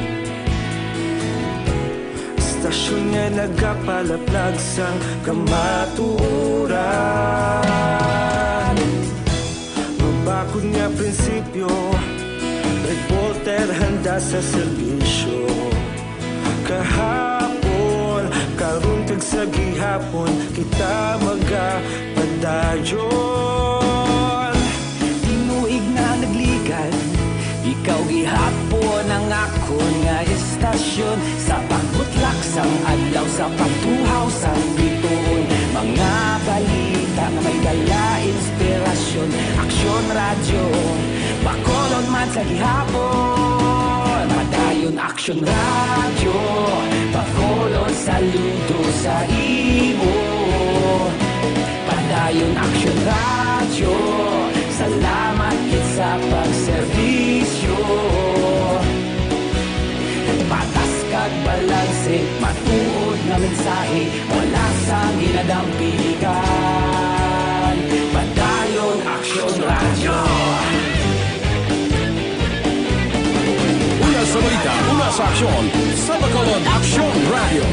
Istasyon nga nagapalaplag sang kamatuoran. Mabakod nga prinsipyo, reporter handa sa serbisyo. Kahapon, karon, kag sa gihapon, kita magapadayon. Tinuig na nagligan, ikaw gihapon ang akon nga istasyon. Sa pagbutlak sang adlaw, sa pagtuhaw sang bituon, mga balita nga may dala inspirasyon. Aksyon Radyo, Bacolod man sa gihapon. Padayon Aksyon Radyo, Bacolod, saludo sa imo. Padayon Aksyon Radyo, salamat gid sa pagserbisyo. Patas kag balanse, matuod nga mensahe, wala sang ginadampigan. Padayon Aksyon Radyo. Una sa balita, una sa aksyon, sa Bacolod Aksyon Radyo.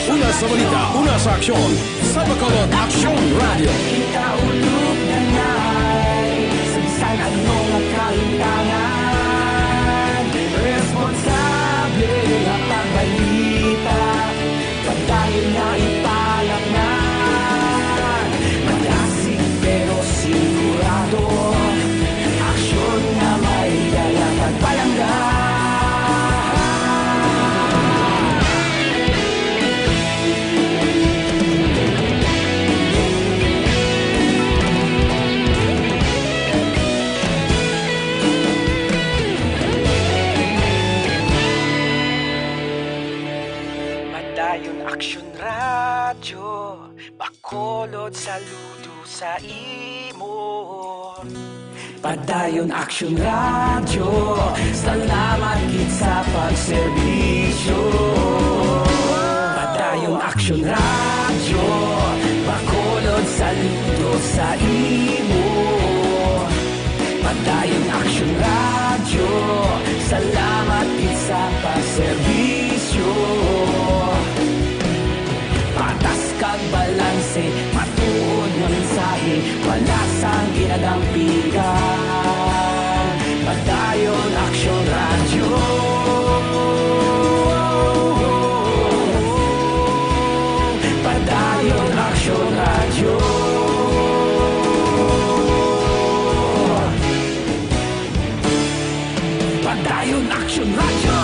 Una sa balita, una sa aksyon, sa Bacolod Aksyon Radyo. Kita ulog danay sa bisan ano nga kahintangan. Responsable nga pagbalita, padayon na ipalapnan. Madasig pero sigurado, aksyon nga may dala kag palangga. Padayon Aksyon Radyo, Bacolod, saludo sa imo. Padayon Aksyon Radyo, salamat gid sa pagserbisyo. Padayon Aksyon Radyo, Bacolod, saludo sa imo. Padayon Aksyon Radyo, salamat gid sa pagserbisyo. Patas kag balanse, matuod nga mensahe, wala sang ginadampigan. Padayon Aksyon Radyo. Action Radio!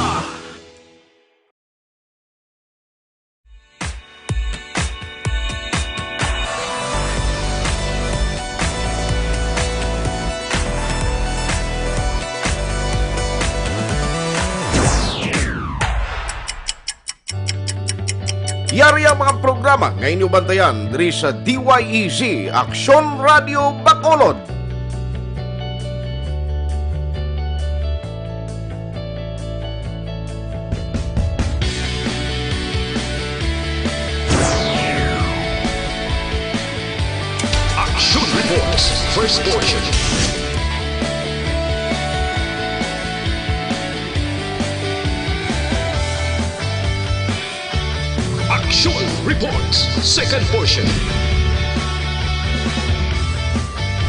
Yari ang mga programa nga inyo bantayan diri sa D Y E Z, Aksyon Radio Bacolod. Action Reports, first portion. Action Reports, second portion.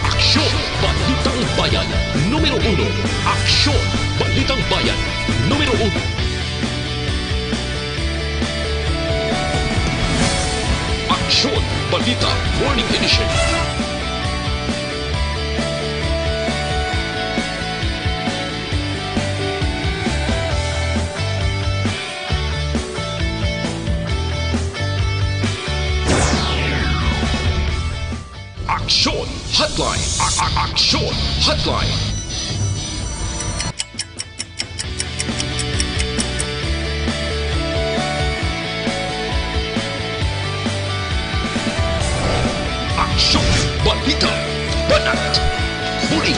Aksyon, Balitang Bayan, numero uno. Aksyon, Balitang Bayan, numero uno. Aksyon, Balita, Morning Edition. Aksyon Hotline. A- a- Aksyon Hotline. Aksyon, balita, banat, bulig.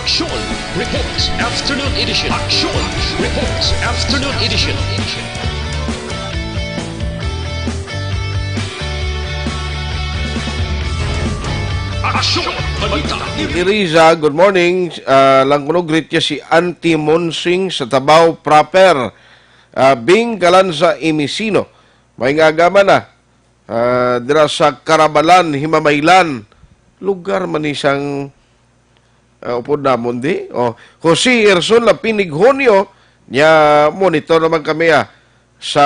Action Reports Afternoon Edition. Action Reports Afternoon Edition. Action Balita. Ni Riza, good morning. Ah, lang kuno, greet niya si Auntie Monsing sa Tabaw proper. Ah, Bing Galanza Imisino. May nga agama na. Ah, dira sa Karabalan, Himamaylan. Lugar man ni sang, ah, upod namon di. Oh, Jose Erson Lapinig Honyo, niya monitor naman kami, ah. Sa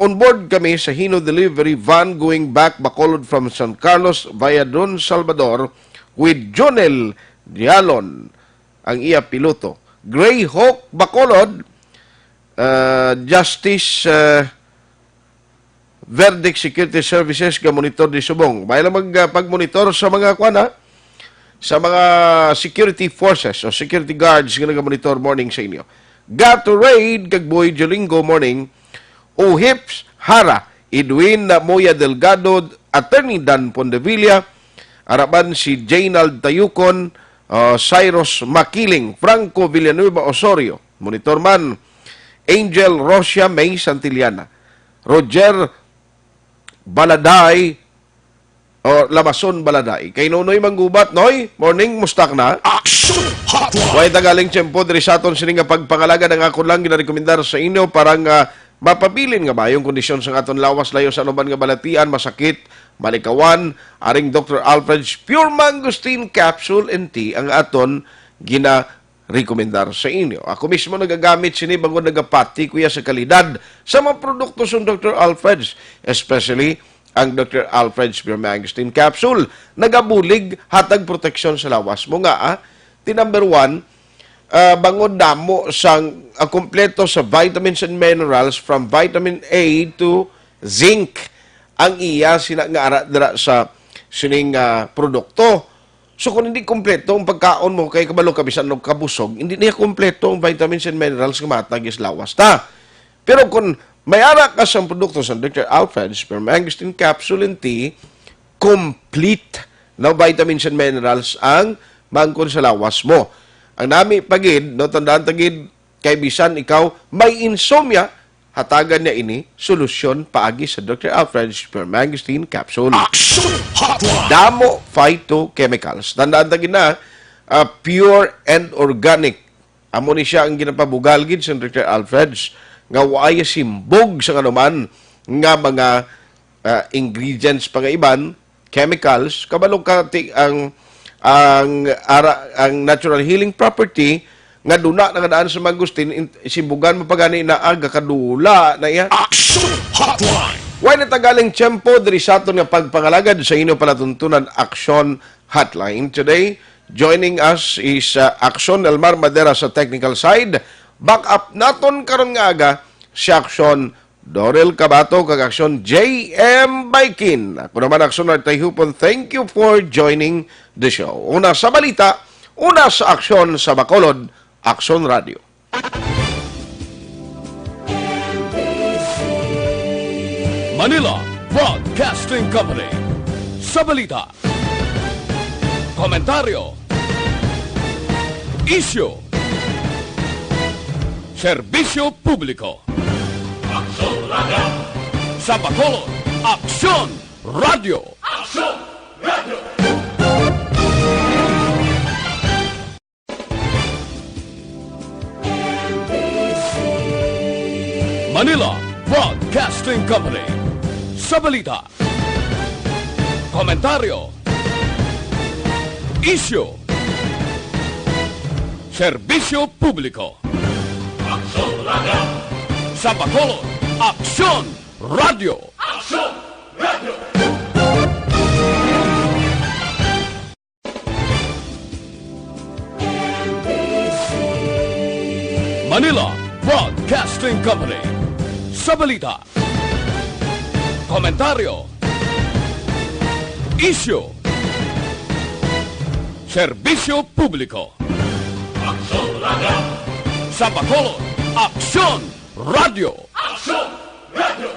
onboard kami sa Hino delivery van going back Bacolod from San Carlos via Don Salvador with Jonel Dialon, ang iya piloto. Greyhawk Bacolod, ah, Justice, ah, Verdict Security Services nga monitor di subong. May lang mag, ah, pagmonitor sa mga kwan, ha? Sa mga security forces o security guards nga nagamonitor, morning sa inyo. Gatorade kag Boy Jolingo, morning. Uhips Hara, Edwin Moya Delgado, Attorney Dan Pondevilla, araban si Jaynald Tayucon, ah, Cyrus Makiling, Franco Villanueva Osorio, monitor man, Angel Rosia May Santillana, Roger Baladay, o Lamason Baladay. Kay Nonoy Manggubat, Noy, morning, mustak na? Action Hotline! Way tagaling tiyempo diri sa aton sini nga pagpangalaga, ang akon lang ginarekomendar sa inyo para nga mapabilin nga maayong kondisyon sa aton lawas, layo sa anuman nga balatian, masakit, malikawan, aring Doctor Alfred's Pure Mangosteen Capsule and Tea ang aton gina rekomendar sa inyo. Ako mismo nagagamit sini bangod nagapati ko ya sa kalidad sa mga produkto sa Doctor Alfred's, especially ang Doctor Alfred's Pure Mangosteen Capsule. Nagabulig, hatag proteksyon sa lawas mo nga, ah. Ti number one, ah, bangod damo sang, ah, kompleto sa vitamins and minerals from vitamin A to zinc ang iya sina nga ara dira sa sining, ah, produkto. So, kung hindi kompleto ang pagkaon mo, kay kabalo ka, bisan og kabusog, hindi niya kompleto ang vitamins and minerals nga matag is lawas ta. Pero kung may ara ka sa produkto sa Doctor Alfred's, Sperm Mangosteen Capsule and Tea, complete na vitamins and minerals ang mangkon sa lawas mo. Ang nami pagid, no, tandaan tagid, kay bisan ikaw may insomnia, hatagan niya ini solusyon paagi sa Doctor Alfred's Sperm Mangosteen Capsule. Action Hotline! Damo phytochemicals. Tandaan ta gid na, ah, pure and organic. Amo ni siya ang ginapabugal gid sa Doctor Alfred's. nga waay simbog sa kanuman nga mga, ah, ingredients pa nga iban, chemicals, kabalo ka ti-, ang, ang ara-, ang natural healing property nga duna na nga daan sa mangustin, in-, simbugan mo pa gani na aga kadula na iya. Action Hotline! Way na tagaling tiyempo diri sa aton nga pagpangalagad sa inyo palatuntunan Action Hotline. Today, joining us is, uh, Action Elmar Madera sa technical side. Back up naton karon nga aga si Action Dorel Cabato kag Action J M Baikin. Ako naman, Action Art Tayhupon. Thank you for joining the show. Una sa balita, una sa aksyon sa Bacolod, Action Radio. Manila Broadcasting Company. Sa balita, komentaryo, isyu, serbisyo publiko. Aksyon Radio. Sa Bacolod, Aksyon Radio. Aksyon Radio. Manila Broadcasting Company. Sa balita, komentaryo, isyu, serbisyo publiko. Aksyon Radio. Sa Bacolod, Aksyon Radio. Aksyon Radio. Manila Broadcasting Company. Sa balita, komentaryo, isyu, serbisyo publiko. Aksyon Radio. Sa Bacolod, Aksyon Radio. Aksyon Radio.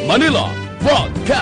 Manila Broadcasting